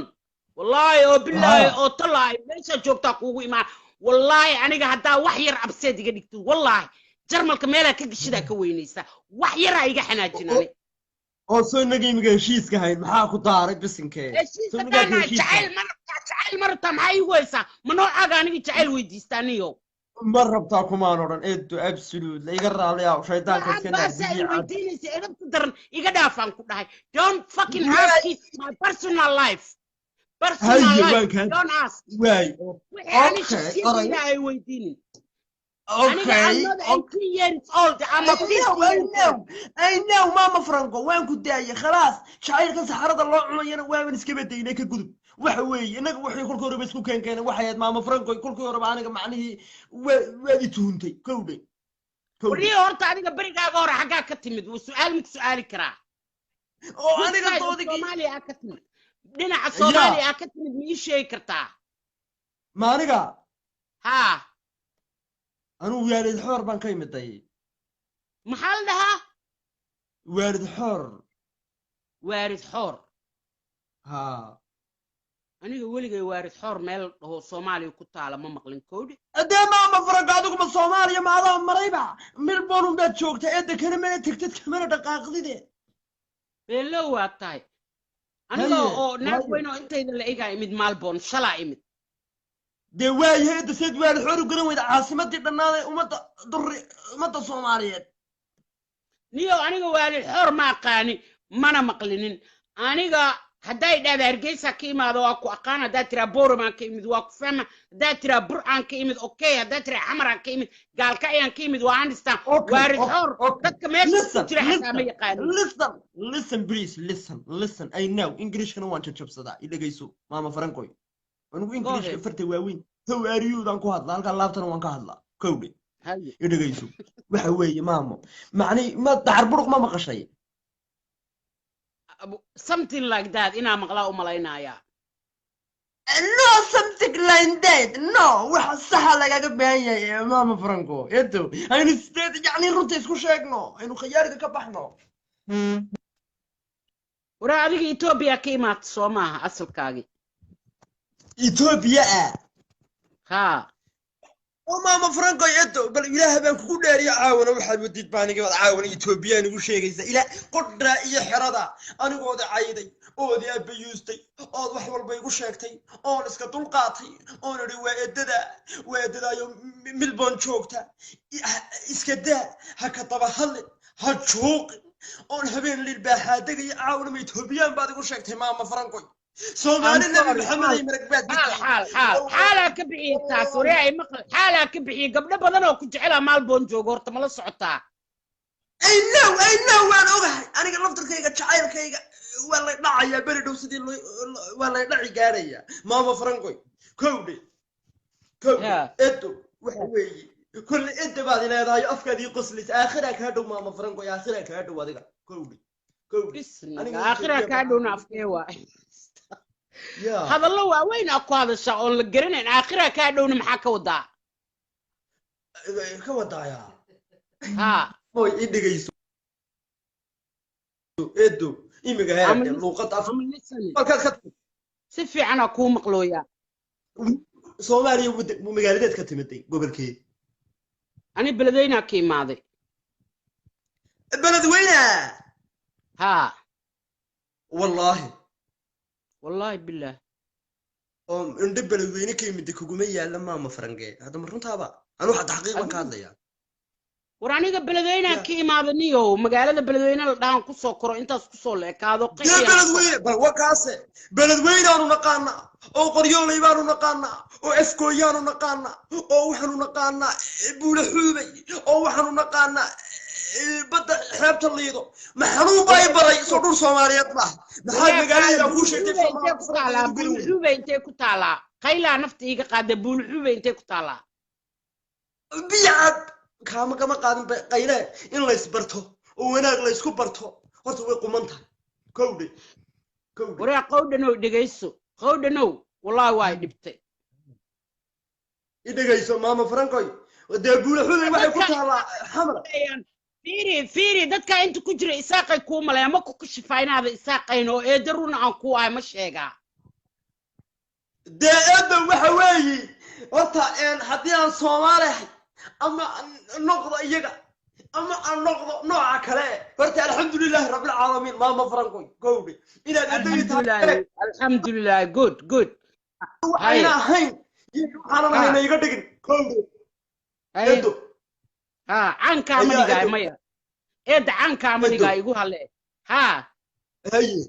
wallaahi oo bilaahi oo tallaahi, meeshaa joogtaa kuugu imaan. Wallaahi aniga haddaa wax yar abseed iga dhigtid, wallaahi Jarmalka meelaa ka geshidaa ka weynaysaa. Wax yaraa iga xanaajin ani. Oo soo inaga imiga heshiiska hayn, maxaa ku daaray bisinkee? Heshiis Soo inaga haddaan nahay, heshiiska jacayl ma rabtaa? Jacayl ma rabtaa? Maxaa iigu haysaa? Ma noocaaga aniga jacayl weydiistaa, niyow? Ma rabtaa kumaan odhan, eedo. Absolute, iga raaliyaa, shaydaanka iska naar. Baasa ay Biyo cad. weydiinaysa edabta daran iga dhaafaan ku dhahay. Don't fucking Waay. ask my personal life, personal Haye, life. waan kaa Don't ask. Waay. Wixii ani Okay, shakhsiyadayda ay weydiinin aniga. Okay. I'm not 18 years old, I'm a I 50 know, I years know, old. I know, Mama Franco, waan ku daayay, khalaas. Jacaylkan saxarada loo cunayana waaban iska badaynay, ka gudub. Waxa weeye, innaga waxay kolkii horeba isku keenkeenay waxay ahayd, Maama Franco, kolkii horeba aniga macnihii waad i tuhuntay, kowdhe, kowdhe. Warniyo, horta adiga berigaaga hore xaggaa ka timid? Wuu su'aal ma ku su'aali karaa? Oo Which aniga side of doodigii Soomaaliya aa ka timid? Dhinaca Soomaaliya aa ka timid ma ii sheegi kartaa? Ma aniga? Haa. Anugu Waalid Xoor baan ka imiday. Maxaa la dhahaa? Waalid Xoor. Waarid Xoor? Haa. Aniga weligay Waarid Xoor meel la dhaho Soomaaliya ku taala ma maqlin, kowdhe. Dee maama Franco, adigu ma Soomaaliya ma adaa marayba? Melbourne unbaad joogta, eedda, kana mana tegtid, kamana dhaqaaqdide. Beelow waa tahay. Aniga Haye, oo naag waayo. weyn oo intayda la egaa imid Maalboon, shalaa imid. Dee waayahay, eedda, seed Waalid Xoor u garan weyda, caasimadii dhannaaday ummadda durri, ummadda Soomaaliyeed? Niyo, aniga Waalid Xoor ma aqaani, mana maqlinin. Aniga hadday dhahda Hargeysa ka imaado, waa ku aqaan. Haddaad tiraa Booramaan ka imid, waa ku fahma. Haddaad tiraa Burcaan ka imid, okay. Haddaad tiraa Xamaraan ka imid, Gaalkacyaan ka imid, waa understand. Okay, Waarid okay, Xoor okay. dadka meesha ku Listen, jira xataa ma listen, yaqaanin. listen, listen, please, listen, listen. I know Englishkana waan jajabsadaa. I dhegayso, maama Francoy, anigu Englishka Ahead. farta waaweyn, "How are you" daan ku hadlaa, halkaa laabtana waan ka hadlaa, Kowdhe. Haye. I dhegayso, waxa weeye maamo, macni ma dacar buruq ma maqashay? Something like that inaa maqlaa u malaynayaa. No, something like that, no. Waxa saxa lagaga baahan yahay, maama Franco, edo, aynu sideed yacni runta isku sheegno, aynu khayaariga ka baxno. Waraa, adiga Etoobiya ka imaata, soo maaha asalkaagii? Etoobiya ah? Haa. Oo maama Franco, edo, bal Ilaah baan kugu dheeriyo, caawana waxaad wadid baa aniga baad caawana Etoobiyaan igu sheegaysa. Ila qodhaa iyo xerada anigooda cayday oodi abayuustay ood wax walba igu sheegtay oon iska dulqaatay oon idhi waa eddada, waa eddadaayo Milbourne joogta, iska daa, ha ka daba hadlin, ha juuqin, oon habeen lilbaaxaadegaya, caawana ma Etoobiyaan baad igu sheegtay, maama Francoy? Soomaali Nabi Maxamed ay marag baad. Xaal xaal xaal xaalaa ka bixiyey taas. Waree, ay maqal, xaalaa ka bixiyey. Gabdho badan oo ku jecelaa Maalboon joogo, horta mala socotaa? I know, I know, waan ogahay. Aniga laftarkayga jacaylkayga waa lay dhacayaa beri dhow, sidii waa lay dhaci gaadhayaa, maama Francoy. Kowdhe, kowdhe. Edo, waxa weeye kolle edda baad leedahay, afkaad ii qoslaysa. Aakhiraa kaa dhow, maama Francoy, aakhiraa kaa dhow adiga. Kowdhe, kowdhe. Bismillah. Aniga aakhiraa Ethiopia kaa baan dhowna afkee waa? Ya. Hadallo waaweyn aa ku hadashaa oon la garanayn. Aakhiraa kaa dhowna maxaa ka wadaa? Ka wadaayaa? Haa. Oy, i dhegayso edo, imiga heerde luuqadda af I'm listening. Halkaad ka Si fiicanaa kuu maqlooyaa. Soomaaliya magaaladeed ka timiday, gobolkee? Ani Beledweynaa ka imaaday. Beledweyne? Haa. Wallaahi? Wallaahi billaah. Oo indho Beledweyne ka yimid kuguma yaalla, maama Farangee. Hadda ma runtaaba? Anu xataa xaqiiq baan ka hadlayaa. War, aniga Beledweynaa Ya. ka imaaday niyow. Magaalada Beledweyne la dhahan kusoo koro, intaas kusoo la ekaado. Dee. Qixi. Beledweyne bal wakaase, Beledweynaanu naqaanaa, oo Qoryooley baanu naqaanaa, oo Efkooyaanu naqaanaa, oo waxaanu naqaanaa Buule Xuubay, oo waxaanu naqaanaa badda xeebta Liido. Ma xanuun baa i baray? Soo dhul Soomaaliyeed maaha? Maxaad magaalada kuu sheegtay? Intee ku taalaa Buulxuube? Intee ku taalaa? Qaylaa nafta iiga qaada. Buulxuube intee ku taalaa? Biyacad kaama kama qaadin qayle. In laysbarto oo wanaag laysku barto horta way quman tahay. Kowdhe, kowdhe. Waree Qowdhanow, dhegayso. Qowdhanow, wallaahi waa i dhibtay. I dhegayso, maama Francoy, dee Buule Xubay waxay ku taalaa Xamar. Fiiri, fiiri, dadka inta ku jira Isaaqay kuu malaya. Ma ku kashifaa inaada Isaaqayn oo eeda runa aan kuu ahay? Ma sheegaa? Dee eedda, waxa weeyi horta haddii aan Soomaalihay ama aan noqdo iyaga ama aan noqdo nooca kale, horta alxamdulilaahi rabbilcaalamiin, maama Francoy, kowdhe, inaad eedadii tahay. Alxamdulilah, alxamdulilah, good, good. Waxayna ahayn iyo waxaanan ahayna iga dhigin, kowdhe. Eedo. Ha, caankaama Ayaa, dhigaay. Edo. Maya, eedda caankaama Edo. dhigaay, igu hale ha. Haye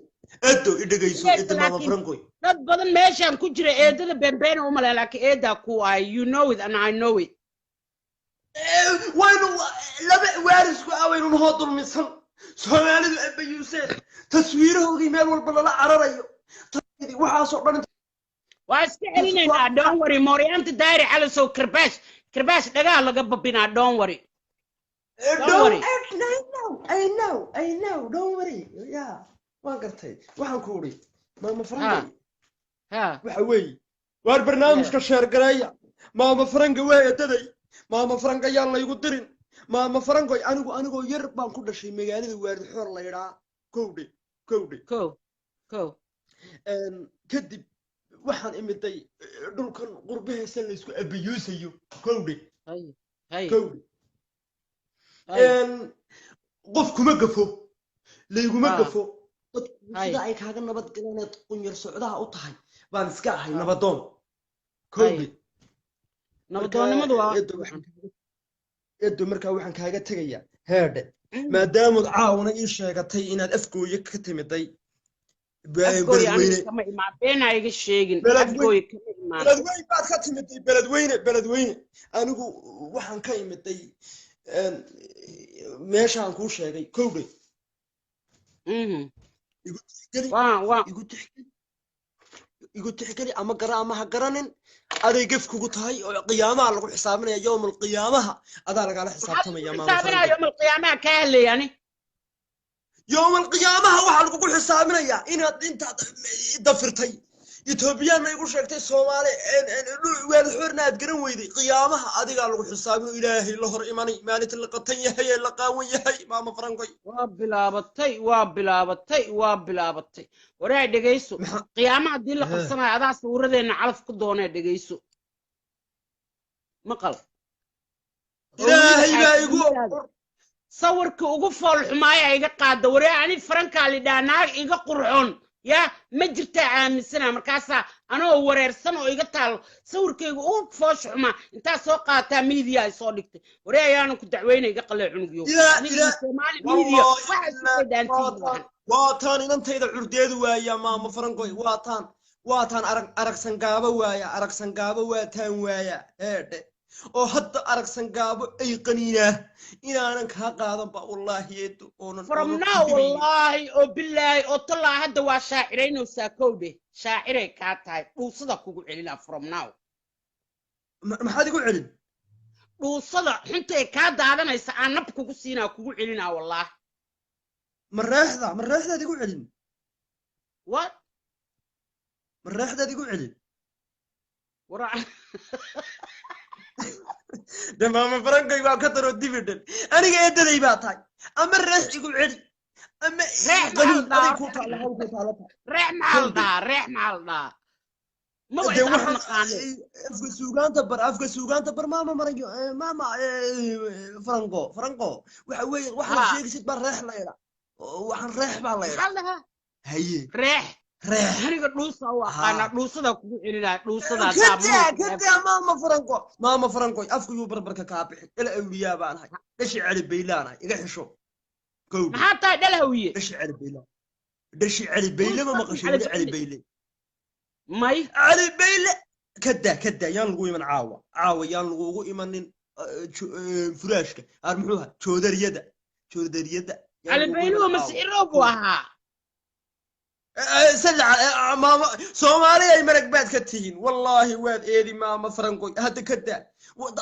eedo, i dhegayso. Yes, eedo, maama Francoy. Dad badan meeshaan ku jira eedada beenbeena u malaya, laakiin eedaa ku ahay. You know it and I know it. Waynu laba waarisku ah, waynu nahoo dulmisan. Soomaalidu abayuuseen, taswiirahoogii meel walba lala cararayo, waxaasoo dhan. Waa iska celinaynaa, don't worry. Mooryaanta Daari Calasow karbaash karbaash dhagaha laga babinaa, don't worry. Don't Don't worry. I know, I know, I know, don't worry. Yeah, waan gartay. Waxaan ku uri, maama Franka, ha waxa weeye waar barnaamijka share gareeya. Maama Franka waa eedaday. Maama Franka yaan laygu dirin. Maama Frankoy, anigu anigoo yar baan ku dhashay magaalada Waardixoor laydhaa. Kowdhe, kowdhe. Ko ko. Kadib waxaan imiday dhulkan qurbaheesa laysku abiyuusayo. Kowdhe. Hay hay. Kowdhe. Hay. Qof kuma gafo, layguma gafo. Dadku Hay. sida ay kaaga nabad galeeneed qunyar socdaha u tahay baan iska ahay nabadoon. Kowdhe. Nabadoonnimadu waa Eedo, eedo, markaa waxaan kaaga tegayaa heedhe, maadaamood caawana ii sheegatay inaad Afgooye ka timiday. Afgooy aniga Beledweyne. kama imaan, beenaa iga sheegin. Beledweyne. Afgooy kama imaan. Beledweyne baad ka timiday, Beledweyne, Beledweyne. Anigu waxaan ka imiday meeshaan kuu sheegay. Kowdhe. Igu tixgeli. Waan Igu tixgeli. Igu tixgeli ama gara ama ha garanin, aday gef kugu tahay oo qiyaamaha lagu xisaabinaya, yowmal qiyaamaha adaa lagala xisaabtamaya, maama. Xisaabinaa Franco. Yowmal qiyaamaha kaa hadlay ani. Yowmal qiyaamaha waxaa lagugu xisaabinayaa inaad intaad dafirtay Etoobiyaanna igu sheegtay, Soomaali weel xorna aad garan weyday. Qiyaamaha adigaa lagu xisaabin oo Ilaahay la hor imanay maalinta la qatan yahay ee la qaawan yahay, maama Francoy. Waa bilaabatay, waa bilaabatay, waa bilaabatay. Waraa dhegayso. Qiyaamaha haddii la qabsanayo, adaa sawiradeena calaf ku doonee. Dhegayso, maqal. Ilaahay baa igu Sawirka ugu fool xumaaya iga qaada. Waree, ani Farankaa lidhaa, naag iga qurxoon yaa ma jirtaa? Aaminsana markaasaa anoo wareersan oo iga taalo sawirkayga ugu foosha xumaa intaa soo qaataa media ay soo dhigtay. Waree, ayaanan ku dacweyna, iga qalee cunugyo. Adiga Soomaali media waxa isku dhaantiin. Waa taan inantayda curdeedu waaya, maama Farankoy. Waa taan arag aragsan gaabo waaya, aragsan gaabo waa taan waaya heedhe oo hadda aragsan gaabo ay qaniinaa inaanan kaa qaadan ba, wallaahi eedo, oonan From now, wallaahi oo bilaahi oo tallaa, hadda waa shaaciraynaysaa. Kowdhe, shaaciray kaa tahay, dhuusada kugu celinaa from now. Maxaad igu celin? Dhuusada xuntay kaa daadanaysa aan nab kugu siinaa, kugu celinaa, wallaahi. Ma reexda, ma reexdaad igu celin? What? Ma reexdaad igu celin? Wara. De maama Farankay, waa ka daroo dibidhan. Aniga eedaday baa tahay, ama reex igu celi ama Reex. Qaniin. Maxaa la aday ku taalla, hawl ku taalla tahay. Reex maxaa la dhahaa? Reex maxaa la dhahaa? Ma De wa is waxaan naqaano. Afka suugaanta bar, afka suugaanta bar, maama marayo, maama Franco. Franco waxa weeye waxaad sheegaysid baa reex la yidhaa. Waxaan reex baa la maxaa yidhaa. La dhahaa? Haye. Reex. Reex. Aniga dhuusa u aqaanaa, dhuusada kugu celinaa, dhuusada. Kadaa, kadaa, maama Franco, maama Franco, afku yuu barbarka kaa bixin. Ila awliyaa baan ahay, dhashi Cali Baylaan ahay, iga xisho, kowdhi. Maxaa tahay, dhalhawiye? Dhashi Cali Baylaan, dhashi Cali Bayle. Ma maqashay weli Cali Bayle? May. Cali Bayle. Kadaa, kadaa, yaan lagu iman caawa, caawa yaan lagugu imanin furaashka ar muxuu ahaa, joodariyada, joodariyada yaan Cali lagugu Bayluhu iman caawa. Masiiroo buu ahaa. Sallaca maama Soomaali ay marag baad ka tihiin, wallaahi waad eedi, maama Farankoy. Hadda kadaa,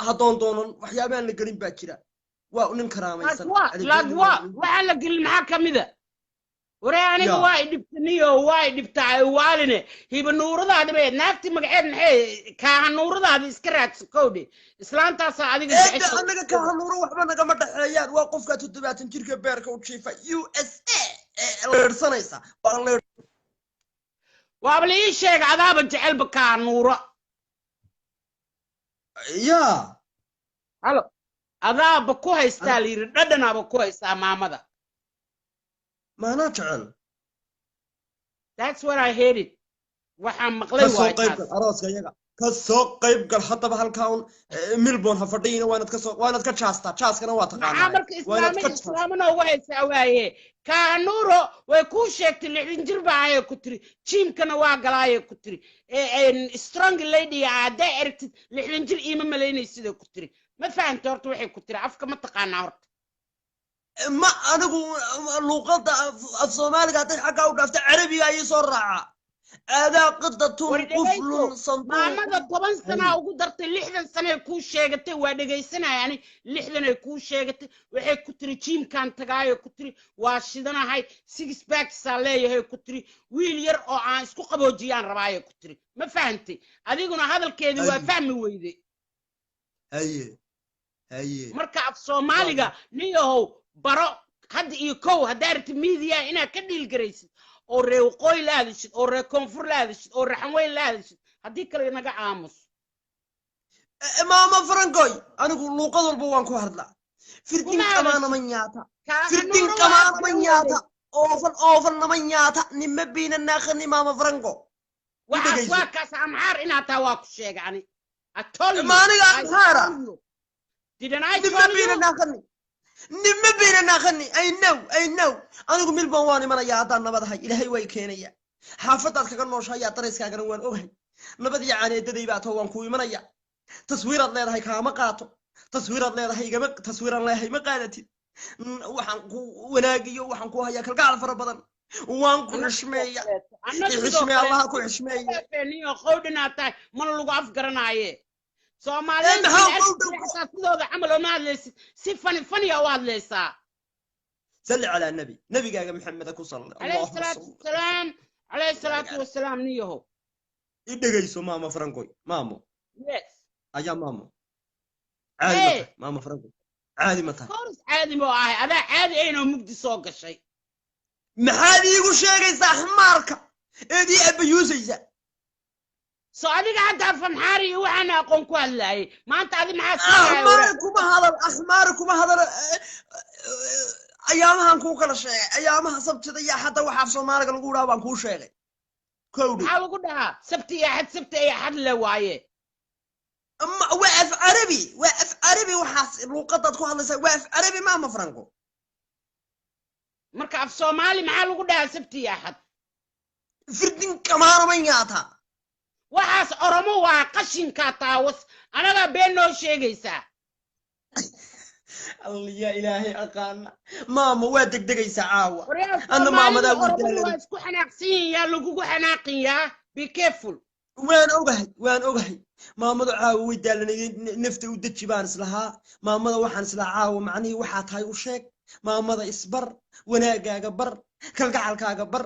hadoon doonan waxyaabahan la gelin baa jira. Waa nin karaamaysan Lagwa. Cali Bayle. Lagwa. Waa nin Waxaan la gelin maxaa ka mida? Waree, aniga Ya. waa i dhibtaniyo, waa i dhibtaa waaline. Hiba nuuradaadi bay naagtii magaceed maxay? Kaaha nuuradaadi iska raadso, kowdhe, islaantaasaa adiga Eedda jecesha. Annaga kahanuuro waxba nagama dhexeeyaan. Waa qofka 70 jirka beerka u jiifa USA ee leedhsanaysa waa leedh. Waaba la ii sheega, adaaba jecelba kaaha nuura. Ya. Halo, adaaba ku haystaa la yidhi, dhadhanaaba ku haystaa maamada. Maanaa jecel? That's what I hated, waxaan maqlay. Ka soo Waay qayb taas. gal arooska iyaga, ka soo qayb gal haddaba. Halkaa un Melbourne ha fadhiyina, waa inaad ka soo, waa inaad ka jaastaa. Jaaskana waa Maxaa taqaanaa. Marka Waa inaad islaama ka jaastaa. Islaamana ugu haysaa waaye. Kaanuuro way kuu sheegtay, 60 jir baa ayay ku tiri, gymkana waa galaayay ku tiri, strong lady ah hadday aragtid 60 jir iima malaynaysidoo ku tiri. Ma fahamta horta waxay ku tiri? Afka ma taqaanaa horta? Ma anigu luuqadda af Soomaaliga hadday xaggaa u dhaafta, Carabiga ayay soo raacaa. Aadaa qidatun War dhegayso. Quflun sanduuq. Maamada 10 sanaa ugu dartay, 60 sanay kuu sheegatay. Waa dhegaysanaya ani. 60ay kuu sheegatay. Waxay ku tiri gymkaan tagaayo, ku tiri waa shidanahay, six packsaa leeyahay, ku tiri wiil yar oo aan isku qaboojiyaan rabaayay ku tiri. Ma fahantay? Adiguna hadalkeedii waa Haye. fahmi weyday. Haye, haye. Marka af Soomaaliga niyahow baro hadda iyo kow. Haddaa rabtid media inaad ka dhiilgaraysid oo ree waqooyi la hadashid oo ree koonfur la hadashid oo raxanweyn la hadashid, haddii kale naga aamus. Maama Francoy, anigu luuqad walba waan ku hadlaa. Firdin Kuma qamaanama hadashid. Nyaata. Kaaha firdin nuuro waa qamaanama afka nyaata waday. Oofan oofan nama nyaata nima biina naaqani, maama Franco. Waxaas Dhegayso. waa kaas Amxaar inaad taa waa ku sheega ani. I told you. Ma aniga I Amxaara? told you. Didn't I Nima tell biina you? naaqani, nima biina naaqani. I know, I know. Anigu Milbourne waan imanayaa haddaan nabad ahay. Ilaahay waa i keenaya. Xaafadaad kaga nooshahay darayskaagana waan ogahay. Nabad iyo caaneedaday baa too, waan ku imanaya. Taswiiraad leedahay kaama qaato, taswiiraad leedahay igama, taswiiraan leeyahay ma qaadatid. Waxaan ku wanaagiyo, waxaan ku hayaa kalgacal fara badan. Waan ku xishmeeya. Anna I sidoo xishmee, kale. Allaha ku xishmeeya. Niyo qowdhinaa tahay, mana lagu afgaranaaye. Soomaaliyeed Maxaa qowdhan xataa sidooda camal ooma hadlaysid, si fani faniya u hadlaysaa. Salli calaa nabi, nabigaaga Maxameda ku salli. Calayhi Allahumma salaatu salli. wasalaam, calayhi salaatu wasalaam, niyahow. I dhegayso, maama Frankoy, maamo. Yes. Ayaa maamo, caadi ma Hey. tahay, maama Frankoy? Caadi ma tahay? Course caadi ma ahay, adaa caadi aynoo mugdi soo gashay. Maxaad iigu sheegaysaa axmaarka eed ii abayuusaysaa? So adiga hadda afamxaari iyo waxaana aqoon ku hadlaayay maanta, adi maxaa siinaaya? Axmaari kuma hadal, axmaari kuma hadal. Ayaamahan kuu kala sheegay, ayaamaha Sabtida iyo Axadda waxa af Soomaaliga lagu dhaha baan kuu sheegay, kowdhi. Maxaa lagu dhahaa Sabti iyo Axad? Sabti iyo Axad le waaye. Waa af Carabi, waa af Carabi. Waxaas luuqadaad ku hadlaysaa waa af Carabi, maama Franco. Marka af Soomaali maxaa lagu dhahaa Sabti iyo Axad? Firdin kamaanaman yaataa. Waxaas Oromo waa, qashinkaa taawas, anagaa been noo sheegaysaa. Alliya, Ilaahay aqaana, maama, waa degdegaysaa caawa. Waryaa, Anna maamadaa Soomaalida way Oromada daalan. waa isku xanaaqsan yihiin, yaa lagugu xanaaqin, yaa be careful. Waan ogahay, waan ogahay. Maamadu caawa way daalanayeen, nafta u deji baan islahaa. Maamada waxaan islahaa caawa macnihii waxaa tahay u sheeg maamada, isbar, wanaagaaga bar, kalgacalkaaga bar,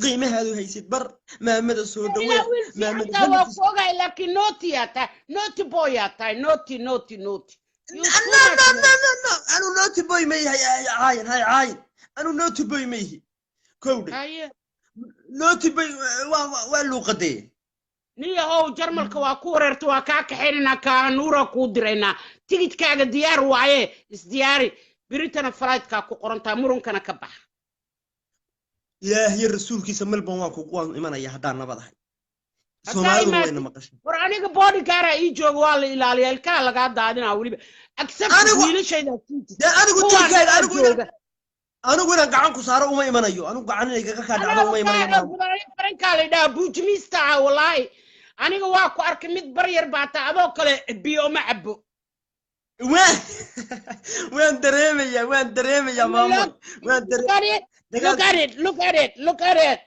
qiimahaadu haysid bar, maamada soo dhawee. Ilaa wiil Maamada fiicantaa waa hanafis. ku ogahay, laakiin naughty yaa tahay, naughty boy yaa tahay, naughty, naughty, naughty. You No, too no, much. No, no, no, anu naughty boy ma yahay. Caayin hay caayin, anu naughty boy ma yihi, kowdhe. Haye. Naughty boy waa luuqadee. Niyahow, Jarmalka waa ku wareerta, waa kaa kaxaynaynaa, kaanuura kuu diraynaa, tigidkaaga diyaar waaye, isdiyaari, beritana flightkaa ku qorantaa, murunkana ka baxa. Ilaahiyo rasuulkiisa, Melbourne waan ku waan imanaya haddaan nabad ahay. Haddaa Soomaaliduna imaatid- wayna maqashay. War aniga bodyguard ii jooga, waa la ilaaliyaa, ilkaha lagaa daadinaa weliba, accept wiilashaydaa sii jirta. Dee anigu Kuwaan jirkaaga anigu jooga. Anigu inaan gacan ku saaro uma imanayo, anigu gacan inay kaga kaa dhacdo uma imanayo, maamo. Farankaa la yidhaha buujimiista ah, wallaahi aniga waa ku arkay, mid baryar baa taa, adoo kale biyo uma cabo. Waan dareemayaa, waan dareemayaa, maamo, waan Look at it, look at it, look at it, look at it,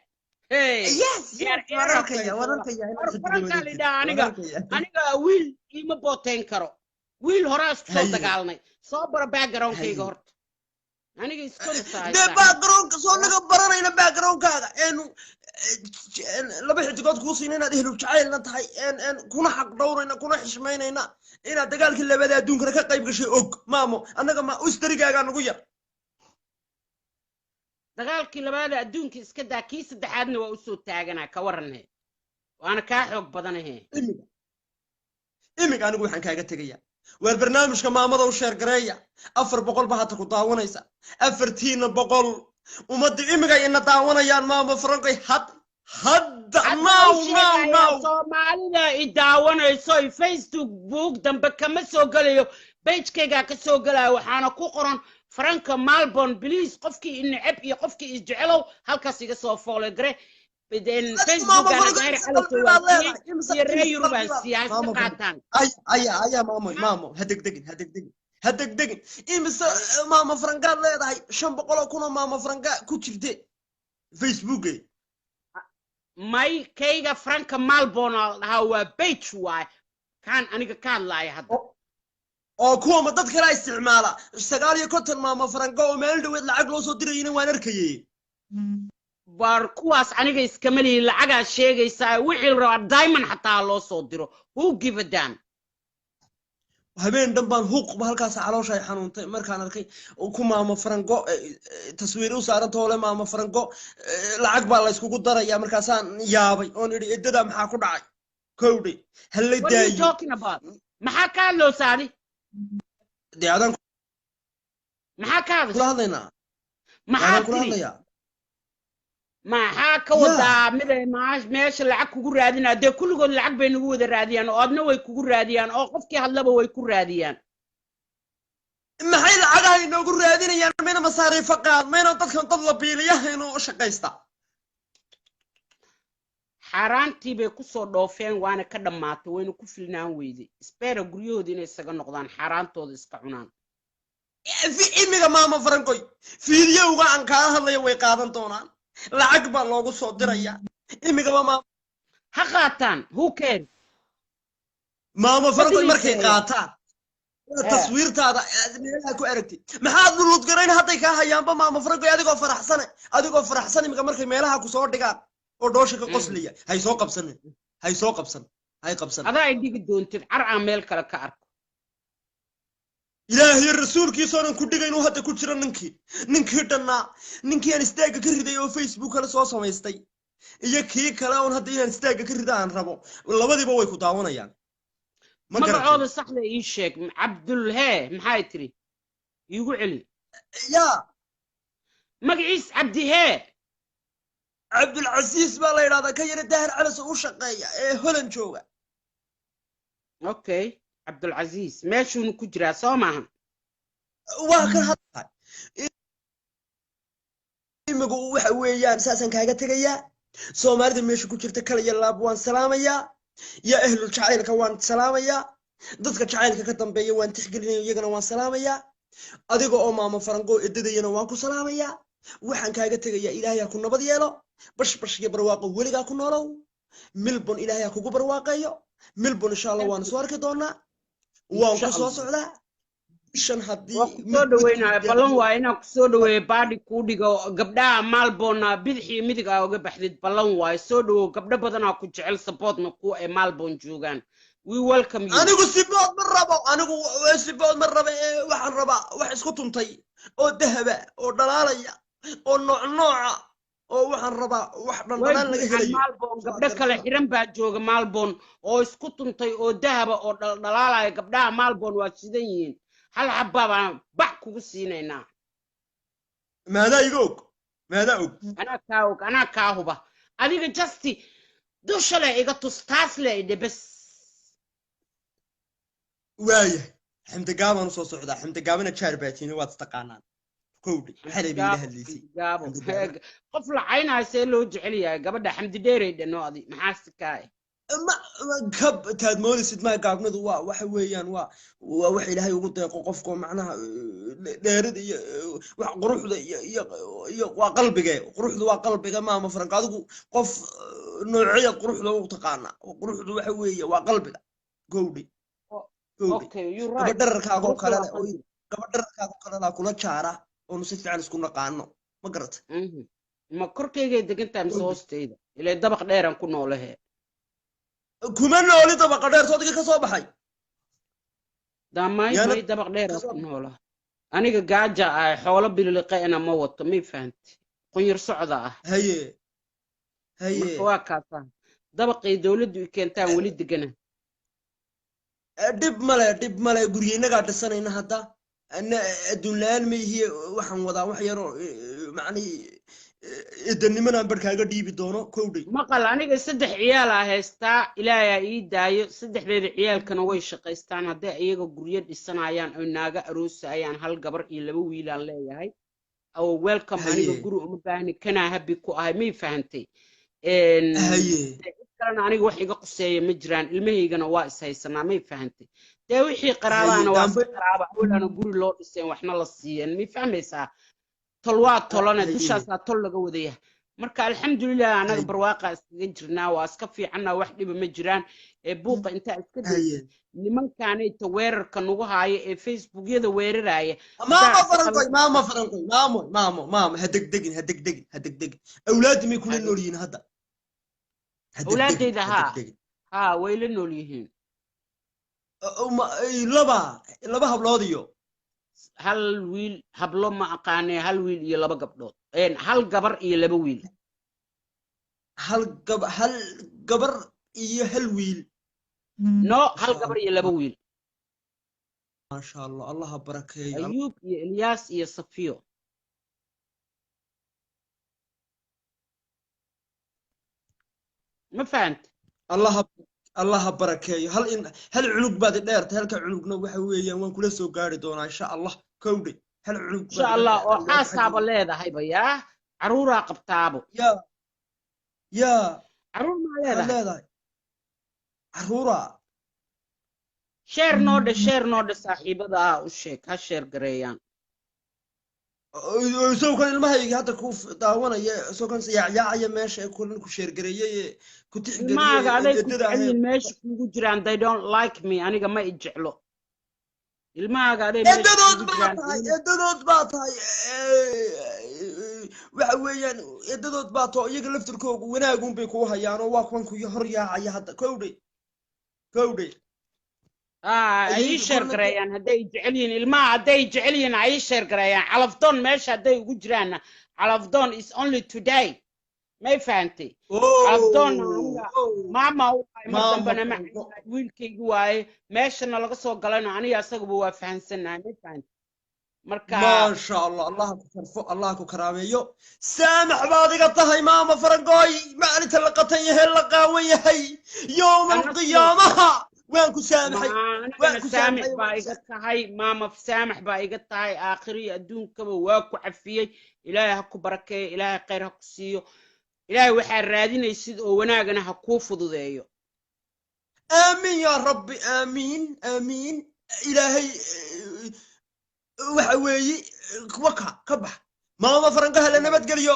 hey. Yes, waan arkaya, waan arkaya inaad War xididda farankaa la wareegtid. yidhaha. Waan Aniga arkaya. aniga wiil iima booteyn karo, wiil horaa isku soo Haye. dagaalnay, soo bara backgroundkayga Haye. horta, aniga iskorisa. Dee backgroundka soo naga baranayna, backgroundkaaga eenu laba xidigood kuu siina inaad ehlu jacaylna tahay, een kuna xaq dhowrayna, kuna xishmaynayna, inaad dagaalkii labada adduunkana ka qayb gashay. Og maamo, annaga ma ustarigaagaa nagu yar. Dagaalkii labaada adduunka iska daa, kii saddexaadna waa usoo taaganaa, ka waranhe, waana kaa xoog badanahe. Imiga anigu waxaan kaaga tegayaa, waar barnaamijka maamada u share gareeya. 400 ba hadda ku daawanaysa, 400 ummadda imiga ina daawanayaan, maama Frankoy, had hadda now, now, now. Soomaalida i daawanayso, i Facebook dambe kama soo gelayo, pagekaygaa ka soo gelayo, waxaana ku qoran Franka Malbon. Please, qofkii i neceb iyo qofkii i jecelow, halkaas iga soo follow gare. Maama Facebookana Franko, Daahir imse Cali qalbi baad waa leedahay? iyo reer Imse Yurubaan qalbi baad siyaasa Maama Franko. qaataan. Ay aya aya, maamo, maamo, ha degdegin, ha degdegin, ha degdegin. Imise maama Frankaad leedahay? 500,000 oo maama Franka ku jirte Facebookay. May, kayga Franka Malbon aa la dhahaa, waa page waay kaan aniga ka hadlaaya hadda. Oo kuwama dad kalaa isticmaala, 59 maama Franka oo maalin dhaweed lacag loo soo dirayina waan arkayay. War kuwaas aniga iskama lihi, lacagaa sheegaysaa, wixii la rabaa diamond xataa loo soo diro, who give a damn? Habeen dhan baan huuqba halkaas, caloosha ay xanuuntay markaan arkay ku maamo Franco taswiir u saaran toole, maamo Franco lacag baa la yskugu daraya. Markaasaan yaabay oon idhi, edadaa maxaa ku dhacay? Kowdhe hala What are you daayo. talking about? Maxaa ka hadloosaadi? Dee adaan Maxaa ka kula hadashay? hadlaynaa. Maxaa Adaan kula tiri? hadlayaa. Maxaa ka Ya. wadaa mida meesha lacag kugu raadinaa? Dee kulligood lacag bay nagu wada raadiyaan, oo adna way kugu raadiyaan, oo qofkii hadlaba way ku raadiyaan. Maxay lacagaha inoogu raadinayaan? Mayna masaariifo qaad, mayna dadkan dad la biiliyahayno u shaqaysta. Xaaraantii bay kusoo dhoofeen, waana ka dhammaatay, wayna ku filnaan weyday, isbeera guryahooda inay isaga noqdaan, xaaraantooda iska cunaan. Fi imiga, maama Farankoy, fiidiyowga aan kaala hadlayo way qaadan doonaan. Lacag baa loogu soo dirayaa imigaba. Ha qaataan, who cares? Maamo Farankoy, markay Badiliseeya. qaataan taswiirtaada aad meelaha ku aragtid, maxaad luludgarayn hadday kaa hayaanba? Maamo Farankoy, adigoo faraxsane, adigoo faraxsan, imika markay meelaha ku soo dhigaan oo dhoosha ka qosliya, hay soo qabsanin, hay soo qabsan, hay qabsan. Adaa ay dhigi doontid car aan meel kale ka arko. Ilaahiyo rasuulkiisoonan ku dhigayn uu hadda ku jiro ninkii dhannaa, ninkii aan istaagga ka riday oo Facebook kale soo samaystay, iyo kii kale oon hadda inaan istaagga ka rida aan rabo, labadiiba way ku daawanayaan. Ma garatay? Magacooda saxda ii sheeg. Cabdul hee, maxay tiri? Iigu celi. Yaa? Magaciis Cabdi hee? Cabdulcasiis baa la yidhahdaa, ka yara Daahir Calas oo u shaqeeya ee Holland jooga. Okay, Cabdulcasiis meeshuuna ku jiraa, soo maaha? Waa kan hadda imigu. Waxa weeyaan saasaan kaaga tegayaa. Soomaalida meesha ku jirta kala iyo laab waan salaamayaa. Yaa ahlul jacaylka waan salaamayaa. Dadka jacaylka ka dambeeya waan tixgelinaya, iyagana waan salaamayaa. Adiga oo maamo Faranqoo edadayana waan ku salaamayaa. Waxaan kaaga tegayaa, Ilaahay ha ku nabad yeelo, bash bash iyo barwaaqo weligaa ku noolow. Melbourne Ilaahay ha kugu barwaaqeeyo. Melbourne insha Allah waan soo arki doonaa, waan Insha ku soo Allah. socdaa bishan haddii Waa ku soo dhaweynaya. Ballan waa inaan kusoo dhaweeyo, baadhi kuu dhigo, gabdhaha Melbourne bidix iyo midig aa uga baxdid. Ballan waayo, soo dhawow. Gabdho badanaa ku jecel, supportna kuwa ay Melbourne joogaan. We welcome you. Anigu support ma rabo, anigu support ma rabo, ee waxaan rabaa wax isku tuntay oo dahaba oo dhalaalaya oo nooc nooca oo waxaan rabaa wax Way dhandhanaan laga buuxaan helayo. Melbourne gabdho kale xiran baa jooga Melbourne oo isku tuntay oo dahaba oo dhaldhalaalaya. Gabdhaha Melbourne waa sidan yihiin. Hal xabaa baan bac kugu siinaynaa. Maadaa iga og? Maadaa og? Anaa kaa og, anaa kaa huba. Adiga just dusha le iga tus, taas le idhe bes. Waayahay, Xamdi Gaabaan usoo socdaa. Xamdi Gaabana jaar baatiina, waad istaqaanaan. Kowdhi xalay bay ila hadlaysay. Gaabo. Xamdi Gaabo. Qof la caynaayo see loo jecel yahay? Gabadha Xamdi Dheerey dhano, adi maxaa si kaa eh? Ma kab taad moodaysid maa. Gaabnadu waa waxa weeyaan, waa wax Ilaahay ugu deeqo qofka, macnaha dheerida iyo wax quruxda iyo waa qalbiga. Quruxdu waa qalbiga, maama Frank. Adigu qof noocyada quruxda u taqaana? Quruxdu waxa weeye waa qalbiga. Gowdhi, gowdhi. Okay, you right. Gabadh dhararkaagoo Quruxdu kale waa leh oo qalbiga. Gabadh dhararkaagoo kale laa kula jaara oonu si fiican isku naqaano, ma garata? Ma korkaygay degan tahay mise hoostayda? Ilaa dabaq dheeraan ku noolahe. Kuma nooli dabaqa dheer, soodiga ka soo baxay. Damay. Yaana May, dabaq dheeraan kasoo ku noola. Aniga gaaja ah, xoolo bililiqeena ma wato, may fahanti? Qunyar socda ah. Haye, haye. Marka waa kaasaa, dabaqay dowladdu i keentaan weli degana. Dhib male, dhib male. Guryenagaa dhisanayna hadda. Ana adduun la-aan ma ihiye. Waxaan wadaa wax yaroo macnihii eedanimanaan barhkaaga dhiibi doono, kowdhay. Maqal, aniga saddex ciyaalaa haystaa, Ilaahaa ii daayo. Saddexdeeda ciyaalkana way shaqaystaan. Hadday iyaga guryo dhisanayaan oy naaga aroosayaan, hal gabar iyo laba wiilaan leeyahay oo welcome. Aniga guri uma baahni, kanaa happy ku ahay, may fahantay? Haye. Dee cid kalena aniga wax iga quseeya ma jiraan. Ilmahaygana waa is haysanaa, may fahantay? Dee wixii qaraabaana waa iska qaraaba. Awlaana guri loo dhiseen, waxna la siiyeen, may fahmaysaa? Tol waa tolane. Dushaasaa tol laga wadaya. Marka alxamdulilah, anaga barwaaqa iskaga jirnaa, waa iska fiicannaa, wax dhiba ma jiraan. Ee buuqa intaa iska daysid, nimankaanayta weerarka nagu haaya ee Facebookyada weeraraya maama haddaa iska Farankoy, maama Farankoy, maamo, maamo, maamo, ha degdegin, ha degdegin, ha degdegin. Awlaaddi may kula nool yihiin hadda? Ha degdegin. Awlaaddayda Ha haa. degdegin. Haa, way la nool yihiin. Laba hablood iyo hal wiil. Hablo ma aqaanee, hal wiil iyo laba gabdhood. Hal gabar iyo laba wiil. Hal gabar iyo hal wiil? No, hal gabar iyo laba wiil. Maasha Allah, Allah ha barakeeyo. Ayuub iyo Ilyaas iyo Safiyo. Ma fahanta? Allah ha barakeeyo. Hal in hal cunug baad i dheertay. Halka cunugna waxa weeyaan waan kula soo gaari doonaa insha Allah. Kowdhe, hal cunug insha baad iga Allah. Oo dheertay awlaad xaasaaba xaggeeda. Leedahayba yaa caruuraa qabtaabo? Yaa, yaa. Caruur maa Maxaad leedahay? Leedahay caruura? Share noo dhe, share noo dhe. Saaxiibada ah u sheeg ha share gareeyaan. Isagoo kan ilmahayga hadda ku daawanaya, isagoo kan yaacyaacaya meesha ee kulan ku share gareeyey ee ku tixgeliyey. Ilmahaaga aday ku eedada jecel ahayd. Yihiin meesha kuugu jiraan. They don't like me. Aniga ma i jeclo. Ilmahaaga aday meesha Eedadood kuugu baa jiraan. tahay, eedadood baa tahay. Waxa weeyaan, eedadood baa too, iyaga laftirkoogu wanaagun bay kuu hayaanoo waa kuwan ku hor yaacaya hadda. Kowdhe, kowdhe. Ah, ay ii Ayaga share kulna gareeyaan hadday jecel yihiin ilmaha. Hadday jecel yihiin ay ii share gareeyaan. Calafdoon meesha hadday ugu jiraanna, calafdoon is only today, may fahantay? Calafdoon aniga maama u ahay mar Maama dambena ma Franco. wiilkaygi waaye. Meeshana laga soo galana aniga asagaba waa fahansanahay, may fahantay? Marka Maasha Allah, Allah ku sharfo, Allah ku karaameeyo. Saamax baad iga tahay, maama Farangooy. Maalinta la qatan yahay, la qaawan yahay, yowma Anna sidoo alqiyaamaha waan ku saamaxay, waan anigana ku saamix saamaxay, baa waan ku iga tahay, maama. Saamax baa iga tahay. Aakhiriyo adduunkaba waa ku cafiyey. Ilaahay ha ku barakeeyo, Ilaahay khayr ha ku siiyo, Ilaahay waxaa raadinaysid oo wanaagana ha kuu fududeeyo. Aamiin yaa rabbi, aamiin, aamiin. Ilaahay waxa weeyi waka ka bax. Maama Farangaha la nabadgeliyo,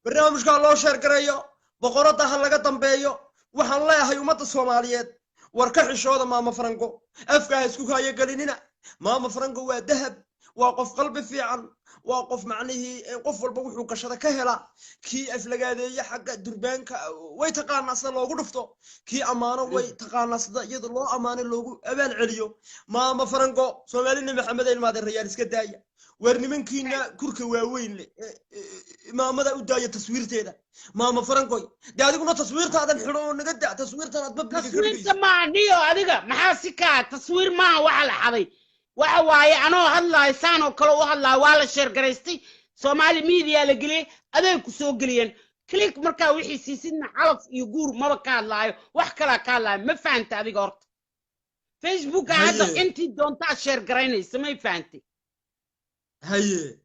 barnaamijka loo share gareeyo, boqoradda ha laga dambeeyo. Waxaan leeyahay ummadda Soomaaliyeed, war ka xishooda maama Farango, afka ha isku kaayo gelinina. Maama Farango waa dahab, waa qof qalbi fiican, waa qof macnihii qof walba wuxuu gashada ka hela. Kii aflagaadeeye xagga durbaanka way taqaanaa sida loogu dhufto, kii ammaano way taqaanaa sida iyada loo ammaano loogu abaal celiyo. Maama Farango, Soomaalina Maxamed, ilmaadeen rayaal, iska daaya. Waar nimankiina kurka waaweyn leh maamada u daaya taswiirteeda. Maama Farangoy, dee adiguna taswiirtaadan xidho oo naga da taswiirtan aad public ka Taswiirta dhigayso. Maaha niyo, adiga maxaa si kaa? Taswiir maaha waxa la xaday. Waxa waaye anoo hadlaayo, saan oo kale u hadlaayo, waa la share garaystay, Soomaali media la geliyey, aday ku soo geliyeen. Click markaa wixii siisidna, calaf iyo guur maba ka hadlaayo, wax kalaa ka hadlaayo. Ma fahanta adiga? Horta Facebooka hadda Haye. intii doontaa share garaynaysa, may fahantay? Haye.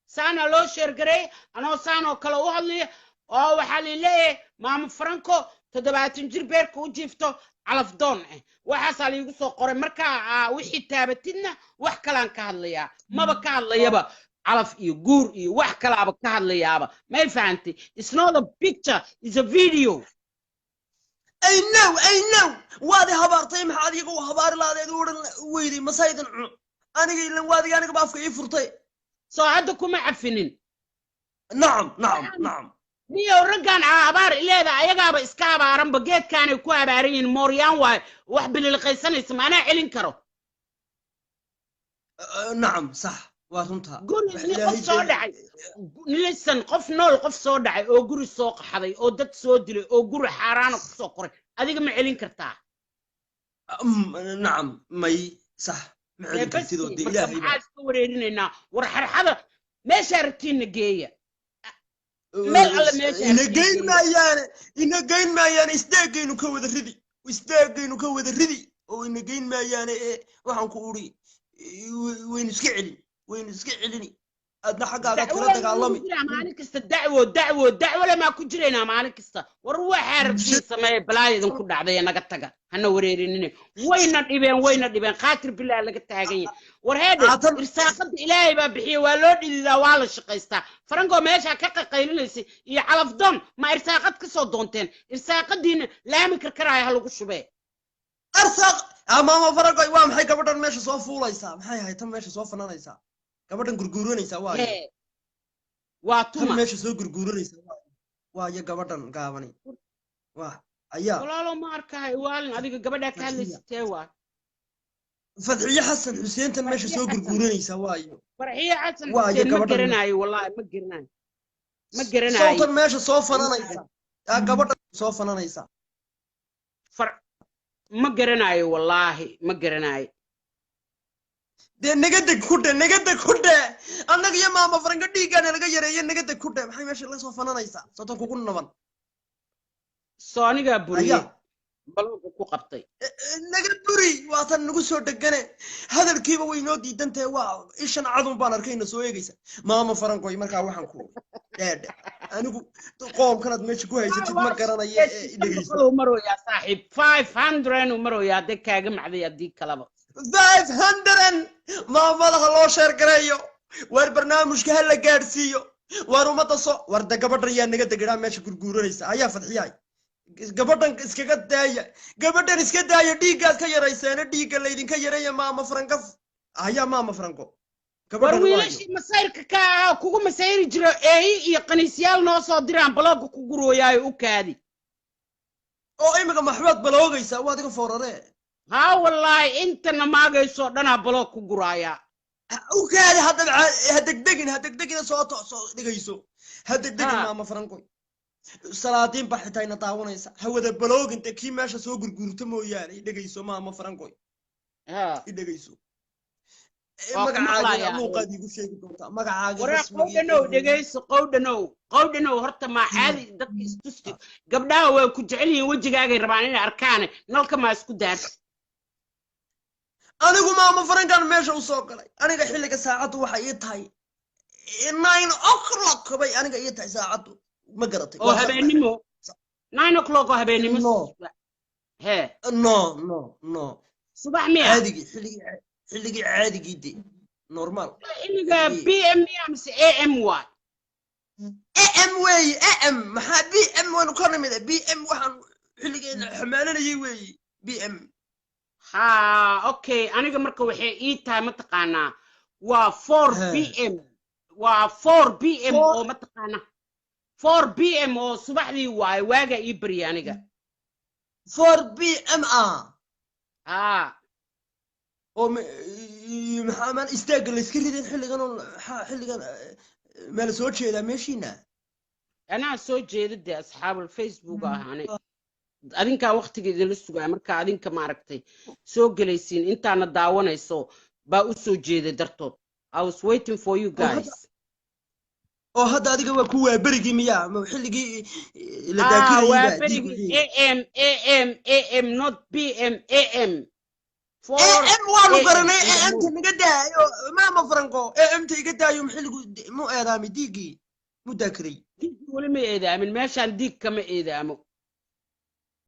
Saana loo share gareey, anoo saan oo kale u hadlaya, oo waxaa laleeyahay maamo Franco 70 jir beerka u jiifto, calafdoon ah, waxaasaa liigu soo qoray. Markaa wixii taabatidna wax kalaan ka hadlayaa, maba ka hadlayaba calaf iyo guur iyo wax kalaaba ka hadlayaaba, may fahantay? It's not a picture, is a video. I know, I know. Waad i habaartay. Maxaad iyaga u habaari lahaadeed u odhan weyday masaydan cun aniga? Ilan waadiga anigaba afka ii furtay. Soo hadda kuma cafinin? Nacam, nacam, nacam. Niyow, raggan abaar ileeda ayagaaba iska abaaranba, geedkaanay ku abaaran yihiin. Mooryaan waayo, wax bililiqaysanaysa maanaa celin karo. Nacam, sax, waa runtaa. Guri Wax nin qof Ilaahay soo dhacay, lisan qof nool, qof soo dhacay oo guri soo qaxday oo dad soo dilay oo guri xaaraana kusoo koray, adiga ma celin kartaa? Nacam, may, sax, ma Dee celin kartid oo basti dee marka Ilaahay maxaa baa iska wareerinaynaa? War xarxada meeshaa rabtiinna geeya, meel alle meesha ina rabtiin geyn geeya. Maayaane ina geyn maayaane, isdaagaynu ka wada ridi, isdaagaynu ka wada ridi oo ina geyn maayaane. Ee waxaan ku uri, waynu iska celin, waynu iska celini. Adna xaggaaga Dacwo kala lama dagaalami. Jiraa maalin kasta dacwo, dacwo, dacwo lamaa ku jiraynaa maalin kasta. War waxaa rabtiin sameeye, balaaya idinku dhacday ee naga taga, hana wareerinine. Wayna dhibeen, wayna dhibeen, khaatir bilaa laga taagan yahay. War heedhe, Haatan irsaaqada Ilaahay baa bixiya, waa loo dhididaa, waa la shaqaystaa. Farango meeshaa ka qaqaylinaysay iyo calafdoon ma irsaaqad ka soo doonteen? Irsaaqadiina laami karkaraaya ha lagu shubee. Arsaaq maama Faragoy, waa maxay gabadhan meesha soo fuulaysaa? Maxay ahayd tan meesha soo fananaysaa, gabadhan gurguuranaysaa? Waayo Hee, waa tan tuma meesha soo gurguuranaysaa waayo gabadhan gaabani waa ayaa? Walaalo, ma arkahay waalin adiga gabadhaa ka Fadxiya hadlaysatee waa? Fadxiye Xasan Xuseen, tan meesha Farxiye soo Xasan gurguuranaysaa waayo? Farxiye Xasan Waayo Xuseen ma gabadhan garanaayo, wallaahi ma garanayo, ma garanaayo. Sawtan meesha soo fananaysa, aa gabadhan soo fananaysa. Far ma garanaayo, wallaahi ma garanaayo. Dee naga deg ku dhe, naga deg ku dhe. Annaga iyo maama Faranka dhiiggaana laga yareeye. Naga deg ku dhe. Maxay meesha la soo fananaysaa sawtan kugu naban? Soo anigaa buriyey ayaa balooga ku qabtay. Naga buri, waa tan nagu soo dhegane, hadalkiiba way inoo diidan tahay. Waa ishan cadun baan arkayna soo eegaysa maama Farankoy. Markaa waxaan ku dheedhe, anigu qoomkanaad meesha ku haysatid ma garanayo ee i dhegayso. 500 uu maroyaa saaxiib, 500 uu maroyaa. Haddii kaaga macday, haddii kalaba 500 maamadaha loo share gareeyo. Waar barnaamijka ha la gaadhsiiyo. Waar ummadda so war de gabadhan yaa naga deganaa meesha gurguuranaysa ayaa fadxiyaay. Gabadhan iskaga daaya, gabadhan iska daaya. Dhiiggaad ka yarayseena, dhiigga laydinka yareeya. Maama Franka ayaa, Maama Franco. War gabadhan waayo. Wiilashii masayrka ka ahaa kugu masayri jiro, eeyi iyo qaniisyaal noo soo diraan block-ga ku gurooyaayo, u kaadi. Oo imika maxbaad block-gaysaa? Waad iga fooraree. Haa wallaahi, intana maagaysoo dhanaa block ku guraayaa. U kaadi haddaba, ha degdegin, ha degdegina, soo to soo dhigayso, ha degdegin. Ha. Maama Franco, salaadiin baa xitaa ina daawanaysa. Ha wada block-gin de, kii meesha soo gurguurta mooyaane. I dhegayso, Maama Franco. Ha. I dhegayso. Waa ku Magacaaga maqlayaa. luuqaad iigu sheegi doontaa magacaaga Waraa rasmiga. Qowdhanow, dhegayso qowdhanow, qowdhanow, horta maa caadi dadka istusti. Gabdhaha waa ku jecel yihiin, wejigaagay rabaan inay arkaane, nalka maa isku daarsi. Anigu Maama Frankan meesha u soo galay. Aniga xilliga saacaddu waxay ii tahay 9 o'clock bay aniga ii tahay saacaddu, ma garatay? Oo Waa habeennimo, 9 o'clock oo habeennimo? No. Hee? No, no, no. Subax miya? Caadigii, xilligii, xilligii caadigii de, normal. Xilliga PM miya mise AM waay? AM weeye, AM. Maxaa PM? Waanu ka nimid PM, waxaan xilligeena xamaalanayay weeye PM. Ha, okay. Aniga marka waxay ii tahay, mataqaanaa, waa 4 PM, waa 4 PM. Four- Oo mataqaanaa 4 PM oo subaxdii waaye, waaga ii barya aniga. 4 PM ah? Ha. Oo maxaa maan istaagga layska ridin xilligan? Oo maxaa xilligan maa la soo jeedaa meeshiina? Anaa soo jeeda dee, asxaabul Facebook ahaane. Adinkaa waqtiga idinla sugaa marka adinka maaragtay soo gelaysiin, intaana daawanayso baa u soo jeeday dartood. I was waiting for you guys. Oo hadda adiga waa ku waa berigii miyaa ma xilligii la Ah, waa daakirayay baa? Berigii AM, AM, AM, not PM, AM. Four AM waanu AM. garanay. AM ta naga daayo, Maama Franco, AM ta iga daayo. Xilligu mu eedaamay diiggii mu daakiray? Diig weli ma eedaamin meeshaan, diig kama eedaamo.